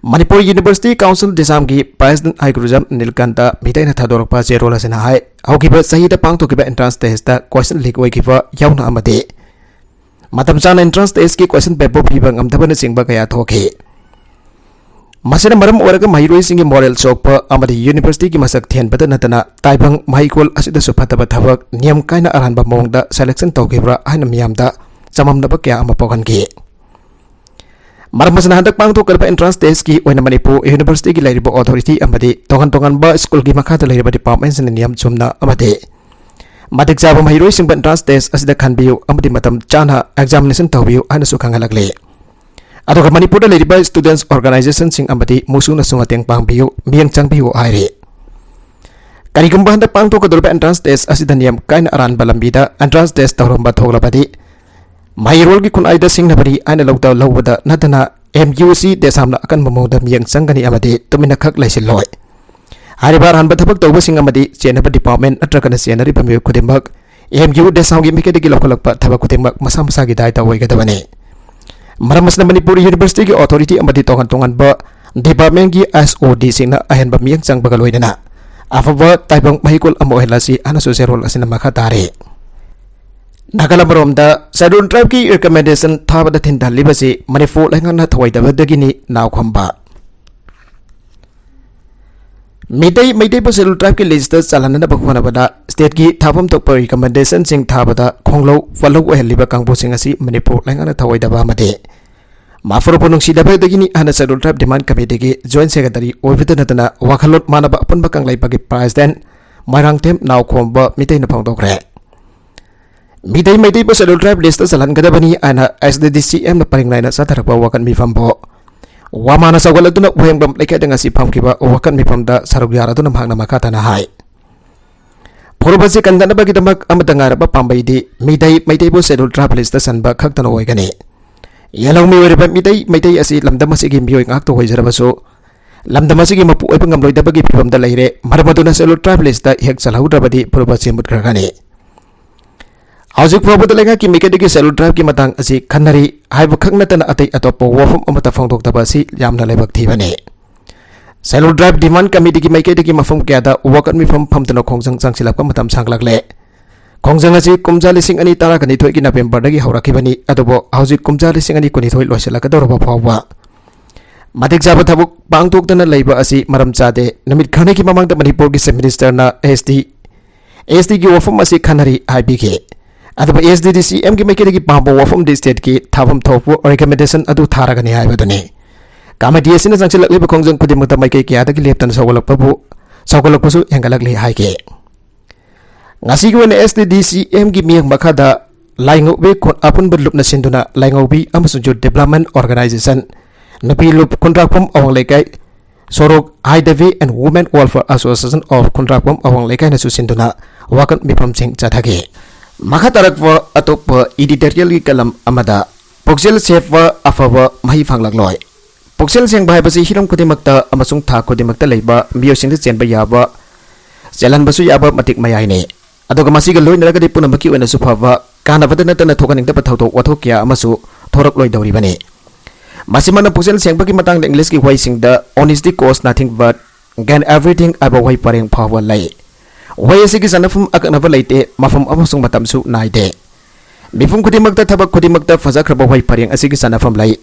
Manipur University Council, ꯗꯦꯁꯥꯝꯒꯤ President ꯍꯩꯀ꯭ꯔꯨꯖꯝ ꯅꯤꯜꯀꯟꯇ ꯃꯤꯇꯩꯅ ꯊꯥꯗꯣꯔꯛꯄ ꯆꯦꯔꯣꯜ ꯑꯁꯤꯅ ꯍꯥꯏ, ꯍꯧꯈꯤꯕ ꯆꯍꯤꯗ ꯄꯥꯡꯊꯣꯛꯈꯤꯕ entrance test ꯇ question leak ꯑꯣꯏꯈꯤꯕ ꯌꯥꯎꯅ ꯑꯃꯗꯤ ꯃꯇꯝ ꯆꯥꯅ entrance test ꯀꯤ question paper ꯄꯤꯕ ꯉꯝꯗꯕꯅꯆꯤꯡꯕ ꯀꯌꯥ ꯊꯣꯛꯈꯤ꯫ ꯃꯁꯤꯅ ꯃꯔꯝ ꯑꯣꯏꯔꯒ ꯃꯍꯩꯔꯣꯏꯁꯤꯡꯒꯤ moral ꯁꯣꯛꯄ ꯑꯃꯗꯤ University ꯒꯤ ꯃꯁꯛ ꯊꯤꯍꯟꯕꯇ ꯅꯠꯇꯅ ꯇꯥꯏꯕꯪ ꯃꯍꯩꯀꯣꯜ ꯑꯁꯤꯗꯁꯨ ꯐꯠꯇꯕ ꯊꯕꯛ, ꯅꯤꯌꯝ ꯀꯥꯏꯅ ꯑꯔꯥꯟꯕ ꯃꯑꯣꯡꯗ selection ꯇꯧꯈꯤꯕ꯭ꯔꯥ ꯍꯥꯏꯅ ꯃꯤꯌꯥꯝꯗ ꯆꯃꯝꯅꯕ ꯀꯌꯥ ꯑꯃ ꯄꯣꯛꯍꯟꯈꯤ꯫ ꯃꯔꯝ ꯑꯁꯤꯅ ꯍꯟꯗꯛ ꯄꯥꯡꯊꯣꯛꯀꯗꯕ entrance test ꯀꯤ ꯑꯣꯏꯅ ꯃꯅꯤꯄꯨꯔ University ꯒꯤ ꯂꯩꯔꯤꯕ authority ꯑꯃꯗꯤ ꯇꯣꯉꯥꯟ ꯇꯣꯉꯥꯟꯕ school ꯒꯤ ꯃꯈꯥꯗ ꯂꯩꯔꯤꯕ department ꯁꯤꯡꯅ ꯅꯤꯌꯝ ꯆꯨꯝꯅ ꯑꯃꯗꯤ ꯃꯇꯤꯛ ꯆꯥꯕ ꯃꯍꯩꯔꯣꯏꯁꯤꯡꯕꯨ entrance test ꯑꯁꯤꯗ ꯈꯟꯕꯤꯌꯨ ꯑꯃꯗꯤ ꯃꯇꯝ ꯆꯥꯅ examination ꯇꯧꯕꯤꯌꯨ ꯍꯥꯏꯅꯁꯨ ꯈꯪꯍꯜꯂꯛꯂꯤ꯫ ꯑꯗꯨꯒ ꯃꯅꯤꯄꯨꯔꯗ ꯂꯩꯔꯤꯕ students organization ꯁꯤꯡ ꯑꯃꯗꯤ ꯃꯨꯁꯨꯅꯁꯨ ꯃꯇꯦꯡ ꯄꯥꯡꯕꯤꯌꯨ, ꯃꯤꯠꯌꯦꯡ ꯆꯪꯕꯤꯌꯨ ꯍꯥꯏꯔꯤ꯫ ꯀꯔꯤꯒꯨꯝꯕ ꯍꯟꯗꯛ ꯄꯥꯡꯊꯣꯛꯀꯗꯧꯔꯤꯕ entrance test ꯑꯁꯤꯗ ꯅꯤꯌꯝ ꯀꯥꯏꯅ ꯑꯔꯥꯟꯕ ꯂꯝꯕꯤꯗ entrance test ꯇꯧꯔꯝꯕ ꯊꯣꯛꯂꯕꯗꯤ, ꯃꯍꯩꯔꯣꯜꯒꯤ ꯈꯨꯟꯅꯥꯏꯗ ꯁꯤꯡꯅꯕꯅꯤ ꯍꯥꯏꯅ ꯂꯧꯗ ꯂꯧꯕꯗ ꯅꯠꯇꯅ ꯑꯦꯝ ꯌꯨ ꯑꯁꯤ ꯗꯦꯁꯥꯝꯅ ꯑꯀꯟꯕ ꯃꯑꯣꯡꯗ ꯃꯤꯠꯌꯦꯡ ꯆꯪꯒꯅꯤ ꯑꯃꯗꯤ ꯇꯨꯃꯤꯟꯅ ꯈꯛ ꯂꯩꯁꯤꯜꯂꯣꯏ꯫ ꯍꯥꯏꯔꯤꯕ ꯑꯔꯥꯟꯕ ꯊꯕꯛ ꯇꯧꯕꯁꯤꯡ ꯑꯃꯗꯤ ꯆꯦꯟꯅꯕ department ꯅꯠꯇ꯭ꯔꯒꯅ ꯆꯦꯟꯅꯔꯤꯕ ꯃꯤꯑꯣꯏ ꯈꯨꯗꯤꯡꯃꯛ ꯑꯦꯝ ꯌꯨ ꯗꯦꯁꯥꯝꯒꯤ ꯃꯥꯏꯀꯩꯗꯒꯤ ꯂꯧꯈꯠꯂꯛꯄ ꯊꯕꯛ ꯈꯨꯗꯤꯡꯃꯛ ꯃꯁꯥ ꯃꯁꯥꯒꯤ ꯗꯥꯏꯇ ꯑꯣꯏꯒꯗꯕꯅꯤ꯫ ꯃꯔꯝ ꯑꯁꯤꯅ ꯃꯅꯤꯄꯨꯔ ꯌꯨꯅꯤꯚꯔꯁꯤꯇꯤꯒꯤ authority ꯑꯃꯗꯤ ꯇꯣꯉꯥꯟ ꯇꯣꯉꯥꯟꯕ departmentꯀꯤ ꯑꯦꯁ ꯑꯣ ꯗꯤꯁꯤꯡꯅ ꯑꯍꯦꯟꯕ ꯃꯤꯠꯌꯦꯡ ꯆꯪꯕꯒ ꯂꯣꯏꯅꯅ ꯑꯐꯕ ꯇꯥꯏꯕꯪ ꯃꯍꯩꯀꯣꯜ ꯑꯃ ꯑꯣꯏꯍꯜꯂꯁꯤ ꯍꯥꯏꯅꯁꯨ ꯆꯦꯔꯣꯜ ꯑꯁꯤꯅ ꯃꯈꯥ ꯇꯥꯔꯤ꯫ ꯅꯥꯒꯥꯂꯦꯟ ꯑꯃꯔꯣꯝꯗ Scheduled Tribeꯀꯤ recommendation ꯊꯥꯕꯗ ꯊꯤꯟꯊꯍꯜꯂꯤꯕꯁꯤ ꯃꯅꯤꯄꯨꯔ ꯂꯩꯉꯥꯛꯅ ꯊꯧꯑꯣꯏꯗꯕꯗꯒꯤꯅꯤ ꯅꯥꯎꯈꯣꯝꯕ꯫ ꯃꯤꯇꯩ ꯃꯩꯇꯩꯕꯨ Scheduled Tribeꯀꯤ listꯇ ꯆꯜꯍꯟꯅꯕ ꯍꯣꯠꯅꯕꯗ stateꯀꯤ ꯊꯥꯐꯝ ꯊꯣꯛꯄ recommendationꯁꯤꯡ ꯊꯥꯕꯗ ꯈꯣꯡꯂꯧ ꯄꯜꯂꯧ ꯑꯣꯏꯍꯜꯂꯤꯕ ꯀꯥꯡꯕꯨꯁꯤꯡ ꯑꯁꯤ ꯃꯅꯤꯄꯨꯔ ꯂꯩꯉꯥꯛꯅ ꯊꯧꯑꯣꯏꯗꯕ ꯑꯃꯗꯤ ꯃꯥꯐꯨꯔꯨꯕꯨ ꯅꯨꯡꯁꯤꯗꯕꯗꯒꯤꯅꯤ ꯍꯥꯏꯅ Scheduled Tribe Demand Committeeꯒꯤ joint secretary ꯑꯣꯏꯕꯇ ꯅꯠꯇꯅ ꯋꯥꯈꯜꯂꯣꯟ ꯃꯥꯟꯅꯕ ꯑꯄꯨꯟꯕ ꯀꯪꯂꯩꯄꯥꯛꯀꯤ president Moirangthem ꯅꯥꯎꯈꯣꯝꯕ ꯃꯤꯇꯩꯅ ꯐꯣꯡꯗꯣꯛꯈ꯭ꯔꯦ꯫ Meitei ꯃꯩꯇꯩꯕꯨ Scheduled Tribe listꯇ ꯆꯜꯍꯟꯒꯗꯕꯅꯤ ꯍꯥꯏꯅ ꯑꯦꯁ ꯗꯤ ꯗꯤ ꯁꯤ ꯑꯦꯝꯅ ꯄꯔꯤꯡ ꯅꯥꯏꯅ ꯆꯠꯊꯔꯛꯄ ꯋꯥꯀꯠ ꯃꯤꯐꯝꯕꯨ ꯋꯥꯃꯥꯅ ꯆꯥꯎꯈꯠꯂꯗꯨꯅ ꯋꯥꯍꯦꯡꯕꯝ ꯂꯩꯀꯥꯏꯗ ꯉꯁꯤ ꯐꯝꯈꯤꯕ ꯋꯥꯀꯠ ꯃꯤꯐꯝꯗ ꯁꯔꯨꯛ ꯌꯥꯔꯗꯨꯅ ꯃꯍꯥꯛꯅ ꯃꯈꯥ ꯇꯥꯅ ꯍꯥꯏ, ꯐꯨꯔꯨꯞ ꯑꯁꯤ ꯀꯟꯗꯅꯕꯒꯤꯗꯃꯛ ꯑꯃꯠꯇ ꯉꯥꯏꯔꯕ ꯄꯥꯝꯕꯩꯗꯤ ꯃꯤꯇꯩ ꯃꯩꯇꯩꯕꯨ Scheduled Tribe listꯇ ꯆꯟꯕ ꯈꯛꯇꯅ ꯑꯣꯏꯒꯅꯤ꯫ ꯌꯦꯜꯍꯧꯃꯤ ꯑꯣꯏꯔꯤꯕ ꯃꯤꯇꯩ ꯃꯩꯇꯩ ꯑꯁꯤ ꯂꯝꯗꯝ ꯑꯁꯤꯒꯤ ꯃꯤꯑꯣꯏ ꯉꯥꯛꯇ ꯑꯣꯏꯖꯔꯕꯁꯨ ꯂꯝꯗꯝ ꯑꯁꯤꯒꯤ ꯃꯄꯨ ꯑꯣꯏꯕ ꯉꯝꯂꯣꯏꯗꯕꯒꯤ ꯐꯤꯕꯝꯗ ꯂꯩꯔꯦ꯫ ꯃꯔꯝ ꯑꯗꯨꯅ Scheduled Tribe listꯇ ꯍꯦꯛ ꯆꯜꯍꯧꯗ꯭ꯔꯕꯗꯤ ꯐꯨꯔꯨꯞ ꯑꯁꯤ ꯃꯨꯠꯈ꯭ꯔꯒꯅꯤ꯫ ꯍꯧꯖꯤꯛ ꯐꯥꯎꯕꯗ ꯂꯩꯉꯥꯛꯀꯤ ꯃꯥꯏꯀꯩꯗꯒꯤ Scheduled Tribeꯀꯤ ꯃꯇꯥꯡ ꯑꯁꯤ ꯈꯟꯅꯔꯤ ꯍꯥꯏꯕ ꯈꯛ ꯅꯠꯇꯅ ꯑꯇꯩ ꯑꯇꯣꯞꯄ ꯋꯥꯐꯝ ꯑꯃꯠꯇ ꯐꯣꯡꯗꯣꯛꯇꯕ ꯑꯁꯤ ꯌꯥꯝꯅ ꯂꯥꯏꯕꯛ ꯊꯤꯕꯅꯤ꯫ Scheduled Tribe Demand Committeeꯒꯤ ꯃꯥꯏꯀꯩꯗꯒꯤ ꯃꯐꯝ ꯀꯌꯥꯗ ꯋꯥꯀꯠ ꯃꯤꯐꯝ ꯐꯝꯗꯨꯅ ꯈꯣꯡꯖꯪ ꯆꯪꯁꯤꯜꯂꯛꯄ ꯃꯇꯝ ꯁꯥꯡꯂꯛꯂꯦ꯫ ꯈꯣꯡꯖꯪ ꯑꯁꯤ ꯀꯨꯝꯖꯥ ꯂꯤꯁꯤꯡ ꯑꯅꯤ ꯇꯔꯥꯅꯤꯊꯣꯏꯒꯤ Novemberꯗꯒꯤ ꯍꯧꯔꯛꯈꯤꯕꯅꯤ, ꯑꯗꯨꯕꯨ ꯍꯧꯖꯤꯛ ꯀꯨꯝꯖꯥ ꯂꯤꯁꯤꯡ ꯑꯅꯤ ꯀꯨꯟꯅꯤꯊꯣꯏ ꯂꯣꯏꯁꯤꯜꯂꯛꯀꯗꯧꯔꯕ ꯐꯥꯎꯕ ꯃꯇꯤꯛ ꯆꯥꯕ ꯊꯕꯛ ꯄꯥꯡꯊꯣꯛꯇꯅ ꯂꯩꯕ ꯑꯁꯤ ꯃꯔꯝ ꯆꯥꯗꯦ꯫ ꯅꯨꯃꯤꯠ ꯈꯔꯅꯤꯒꯤ ꯃꯃꯥꯡꯗ ꯃꯅꯤꯄꯨꯔꯒꯤ Chief Ministerꯅ ꯑꯦꯁ ꯗꯤ ꯑꯦꯁ ꯗꯤꯒꯤ ꯋꯥꯐꯝ ꯑꯁꯤ ꯈꯟꯅꯔꯤ ꯍꯥꯏꯕꯤꯈꯤ꯫ ꯑꯗꯨꯕꯨ ꯑꯦꯁ ꯗꯤ ꯗꯤ ꯁꯤ ꯑꯦꯝꯒꯤ ꯃꯥꯏꯀꯩꯗꯒꯤ ꯄꯥꯝꯕ ꯋꯥꯐꯝꯗꯤ stateꯀꯤ ꯊꯥꯐꯝ ꯊꯣꯛꯄ recommendation ꯑꯗꯨ ꯊꯥꯔꯒꯅꯤ ꯍꯥꯏꯕꯗꯨꯅꯤ꯫ Committee ꯑꯁꯤꯅ ꯆꯪꯁꯤꯜꯂꯛꯂꯤꯕ ꯈꯣꯡꯖꯪ ꯈꯨꯗꯤꯡꯃꯛꯇ ꯃꯥꯏꯀꯩ ꯀꯌꯥꯗꯒꯤ ꯂꯦꯞꯇꯅ ꯁꯧꯒꯠꯂꯛꯄꯕꯨ, ꯁꯧꯒꯠꯂꯛꯄꯁꯨ ꯍꯦꯟꯒꯠꯂꯛꯂꯤ ꯍꯥꯏꯈꯤ꯫ ꯉꯁꯤꯒꯤ ꯑꯣꯏꯅ ꯑꯦꯁ ꯗꯤ ꯗꯤ ꯁꯤ ꯑꯦꯝꯒꯤ ꯃꯤꯠꯌꯦꯡ ꯃꯈꯥꯗ ꯂꯥꯏꯉꯧꯕꯤ ꯈꯨ-, ꯑꯄꯨꯟꯕ ꯂꯨꯞꯅ ꯁꯤꯟꯗꯨꯅ ꯂꯥꯏꯉꯧꯕꯤ ꯑꯃꯁꯨꯡ Youth Development Organization, ꯅꯨꯄꯤ ꯂꯨꯞ ꯈꯨꯟꯗ꯭ꯔꯥꯛꯐꯝ ꯑꯋꯥꯡ ꯂꯩꯀꯥꯏ ꯁꯣꯔꯣꯛ, High Devy and Women Welfare Association of ꯈꯨꯟꯗ꯭ꯔꯥꯛꯐꯝ ꯑꯋꯥꯡ ꯂꯩꯀꯥꯏꯅꯁꯨ ꯁꯤꯟꯗꯨꯅ ꯋꯥꯀꯠ ꯃꯤꯐꯝꯁꯤꯡ ꯆꯠꯊꯈꯤ꯫ ꯃꯈꯥ ꯇꯥꯔꯛꯄ ꯑꯇꯣꯞꯄ editorialꯒꯤ ꯀꯂꯝ ꯑꯃꯗ ꯄꯨꯛꯆꯦꯜ ꯁꯦꯞꯄ ꯑꯐꯕ ꯃꯍꯩ ꯐꯪꯂꯛꯂꯣꯏ꯫ ꯄꯨꯛꯆꯦꯜ ꯁꯦꯡꯕ ꯍꯥꯏꯕꯁꯤ ꯍꯤꯔꯝ ꯈꯨꯗꯤꯡꯃꯛꯇ ꯑꯃꯁꯨꯡ ꯊꯥꯛ ꯈꯨꯗꯤꯡꯃꯛꯇ ꯂꯩꯕ ꯃꯤꯑꯣꯏꯁꯤꯡꯗ ꯆꯦꯟꯕ ꯌꯥꯕ, ꯆꯦꯜꯍꯟꯕꯁꯨ ꯌꯥꯕ ꯃꯇꯤꯛ ꯃꯌꯥꯏꯅꯤ꯫ ꯑꯗꯨꯒ ꯃꯁꯤꯒ ꯂꯣꯏꯅꯔꯒꯗꯤ ꯄꯨꯝꯅꯃꯛꯀꯤ ꯑꯣꯏꯅꯁꯨ ꯐꯕ, ꯀꯥꯟꯅꯕꯗ ꯅꯠꯇꯅ ꯊꯣꯛꯍꯟꯅꯤꯡꯗꯕ ꯊꯧꯗꯣꯛ ꯋꯥꯊꯣꯛ ꯀꯌꯥ ꯑꯃꯁꯨ ꯊꯣꯔꯛꯂꯣꯏꯗꯧꯔꯤꯕꯅꯤ꯫ ꯃꯁꯤꯃꯛꯅ ꯄꯨꯛꯆꯦꯜ ꯁꯦꯡꯕꯒꯤ ꯃꯇꯥꯡꯗ ꯏꯪꯂꯤꯁꯀꯤ ꯋꯥꯍꯩꯁꯤꯡꯗ "Honesty costs nothing but gain everything" ꯍꯥꯏꯕ ꯋꯥꯍꯩ ꯄꯔꯦꯡ ꯐꯥꯎꯕ ꯂꯩ꯫ ꯋꯥꯍꯩ ꯑꯁꯤꯒꯤ ꯆꯟꯅꯐꯝ ꯑꯀꯛꯅꯕ ꯂꯩꯇꯦ, ꯃꯐꯝ ꯑꯃꯁꯨꯡ ꯃꯇꯝꯁꯨ ꯅꯥꯏꯗꯦ꯫ ꯃꯤꯄꯨꯝ ꯈꯨꯗꯤꯡꯃꯛꯇ, ꯊꯕꯛ ꯈꯨꯗꯤꯡꯃꯛꯇ ꯐꯖꯈ꯭ꯔꯕ ꯋꯥꯍꯩ ꯄꯔꯦꯡ ꯑꯁꯤꯒꯤ ꯆꯟꯅꯐꯝ ꯂꯩ꯫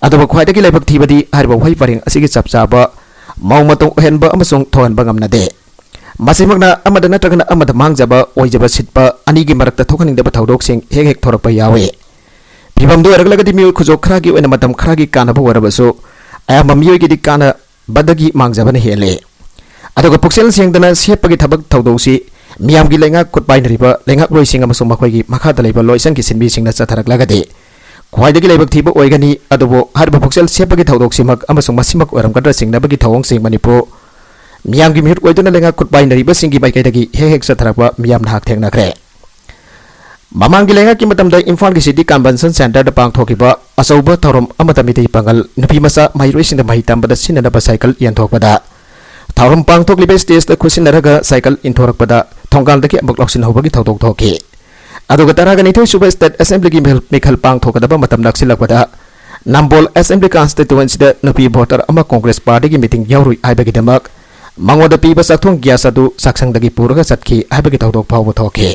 ꯑꯗꯨꯕꯨ ꯈ꯭ꯋꯥꯏꯗꯒꯤ ꯂꯥꯏꯕꯛ ꯊꯤꯕꯗꯤ ꯍꯥꯏꯔꯤꯕ ꯋꯥꯍꯩ ꯄꯔꯦꯡ ꯑꯁꯤꯒꯤ ꯆꯞ ꯆꯥꯕ ꯃꯑꯣꯡ ꯃꯇꯧ ꯑꯣꯏꯍꯟꯕ ꯑꯃꯁꯨꯡ ꯊꯣꯛꯍꯟꯕ ꯉꯝꯅꯗꯦ꯫ ꯃꯁꯤꯃꯛꯅ ꯑꯃꯗ ꯅꯠꯇ꯭ꯔꯒꯅ ꯑꯃꯗ ꯃꯥꯡꯖꯕ, ꯑꯣꯏꯖꯕ ꯁꯤꯠꯄ ꯑꯅꯤꯒꯤ ꯃꯔꯛꯇ ꯊꯣꯛꯍꯟꯅꯤꯡꯗꯕ ꯊꯧꯗꯣꯛꯁꯤꯡ ꯍꯦꯛ ꯍꯦꯛ ꯊꯣꯔꯛꯄ ꯌꯥꯎꯏ꯫ ꯐꯤꯕꯝꯗꯨ ꯑꯣꯏꯔꯛꯂꯒꯗꯤ ꯃꯤꯑꯣꯏ ꯈꯨꯖꯣꯞ ꯈꯔꯒꯤ ꯑꯣꯏꯅ ꯃꯇꯝ ꯈꯔꯒꯤ ꯀꯥꯟꯅꯕ ꯑꯣꯏꯔꯕꯁꯨ, ꯑꯌꯥꯝꯕ ꯃꯤꯑꯣꯏꯒꯤꯗꯤ ꯀꯥꯟꯅꯕꯗꯒꯤ ꯃꯥꯡꯖꯕꯅ ꯍꯦꯜꯂꯤ꯫ ꯑꯗꯨꯒ ꯄꯨꯛꯆꯦꯜ ꯁꯦꯡꯗꯅ ꯁꯦꯞꯄꯒꯤ ꯊꯕꯛ ꯊꯧꯗꯣꯛꯁꯤ ꯃꯤꯌꯥꯝꯒꯤ ꯂꯩꯉꯥꯛ ꯈꯨꯠ ꯄꯥꯏꯅꯔꯤꯕ ꯂꯩꯉꯥꯛꯂꯣꯏꯁꯤꯡ ꯑꯃꯁꯨꯡ ꯃꯈꯣꯏꯒꯤ ꯃꯈꯥꯗ ꯂꯩꯕ ꯂꯣꯏꯁꯪꯒꯤ ꯁꯤꯟꯃꯤꯁꯤꯡꯅ ꯆꯠꯊꯔꯛꯂꯒꯗꯤ, ꯈ꯭ꯋꯥꯏꯗꯒꯤ ꯂꯥꯏꯕꯛ ꯊꯤꯕ ꯑꯣꯏꯒꯅꯤ꯫ ꯑꯗꯨꯕꯨ ꯍꯥꯏꯔꯤꯕ ꯄꯨꯛꯆꯦꯜ ꯁꯦꯞꯄꯒꯤ ꯊꯧꯗꯣꯛꯁꯤꯃꯛ ꯑꯃꯁꯨꯡ ꯃꯁꯤꯃꯛ ꯑꯣꯏꯔꯝꯒꯗ꯭ꯔꯥ ꯆꯤꯡꯅꯕꯒꯤ ꯊꯧꯑꯣꯡꯁꯤꯡ ꯃꯅꯤꯄꯨꯔ ꯃꯤꯌꯥꯝꯒꯤ ꯃꯤꯍꯨꯠ ꯑꯣꯏꯗꯨꯅ ꯂꯩꯉꯥꯛ ꯈꯨꯠ ꯄꯥꯏꯅꯔꯤꯕꯁꯤꯡꯒꯤ ꯃꯥꯏꯀꯩꯗꯒꯤ ꯍꯦꯛ ꯍꯦꯛ ꯆꯠꯊꯔꯛꯄ ꯃꯤꯌꯥꯝꯅ ꯍꯛꯊꯦꯡꯅꯈ꯭ꯔꯦ꯫ ꯃꯃꯥꯡꯒꯤ ꯂꯩꯉꯥꯛꯀꯤ ꯃꯇꯝꯗ ꯏꯝꯐꯥꯜꯒꯤ ꯁꯤꯇꯤ ꯀꯟꯚꯦꯟꯁꯟ ꯁꯦꯟꯇꯔꯗ ꯄꯥꯡꯊꯣꯛꯈꯤꯕ ꯑꯆꯧꯕ ꯊꯧꯔꯝ ꯑꯃꯗ ꯃꯤꯇꯩ ꯄꯥꯉꯜ ꯅꯨꯄꯤ ꯃꯆꯥ ꯃꯍꯩꯔꯣꯏꯁꯤꯡꯗ ꯃꯍꯩ ꯇꯝꯕꯗ ꯁꯤꯖꯤꯟꯅꯅꯕ ꯁꯥꯏꯀꯜ ꯌꯦꯟꯊꯣꯛꯄꯗ, ꯊꯧꯔꯝ ꯄꯥꯡꯊꯣꯛꯂꯤꯕ ꯁ꯭ꯇꯦꯖꯇ ꯈꯨꯠꯁꯤꯟꯅꯔꯒ ꯁꯥꯏꯀꯜ ꯏꯟꯊꯣꯔꯛꯄꯗ ꯊꯣꯡꯒꯥꯜꯗꯒꯤ ꯑꯃꯨꯛ ꯂꯧꯁꯤꯟꯍꯧꯕꯒꯤ ꯊꯧꯗꯣꯛ ꯊꯣꯛꯈꯤ꯫ ꯑꯗꯨꯒ ꯇꯔꯥꯒ ꯅꯤꯊꯣꯏ ꯁꯨꯕ ꯁ꯭ꯇꯦꯠ ꯑꯦꯁꯦꯝꯕ꯭ꯂꯤꯒꯤ ꯃꯤꯈꯜ, ꯃꯤꯈꯜ ꯄꯥꯡꯊꯣꯛꯀꯗꯕ ꯃꯇꯝ ꯅꯛꯁꯤꯜꯂꯛꯄꯗ ꯅꯝꯕꯣꯜ ꯑꯦꯁꯦꯝꯕ꯭ꯂꯤ ꯀꯟꯁꯇꯤꯇ꯭ꯋꯦꯟꯁꯤꯗ ꯅꯨꯄꯤ ꯚꯣꯇꯔ ꯑꯃ ꯀꯣꯡꯒ꯭ꯔꯦꯁ ꯄꯥꯔꯇꯤꯒꯤ ꯃꯤꯇꯤꯡ ꯌꯥꯎꯔꯨꯏ ꯍꯥꯏꯕꯒꯤꯗꯃꯛ ꯃꯉꯣꯟꯗ ꯄꯤꯕ ꯆꯥꯛꯊꯣꯡ ꯒ꯭ꯌꯥꯁ ꯑꯗꯨ ꯆꯥꯛꯁꯪꯗꯒꯤ ꯄꯨꯔꯒ ꯆꯠꯈꯤ ꯍꯥꯏꯕꯒꯤ ꯊꯧꯗꯣꯛ ꯐꯥꯎꯕ ꯊꯣꯛꯈꯤ꯫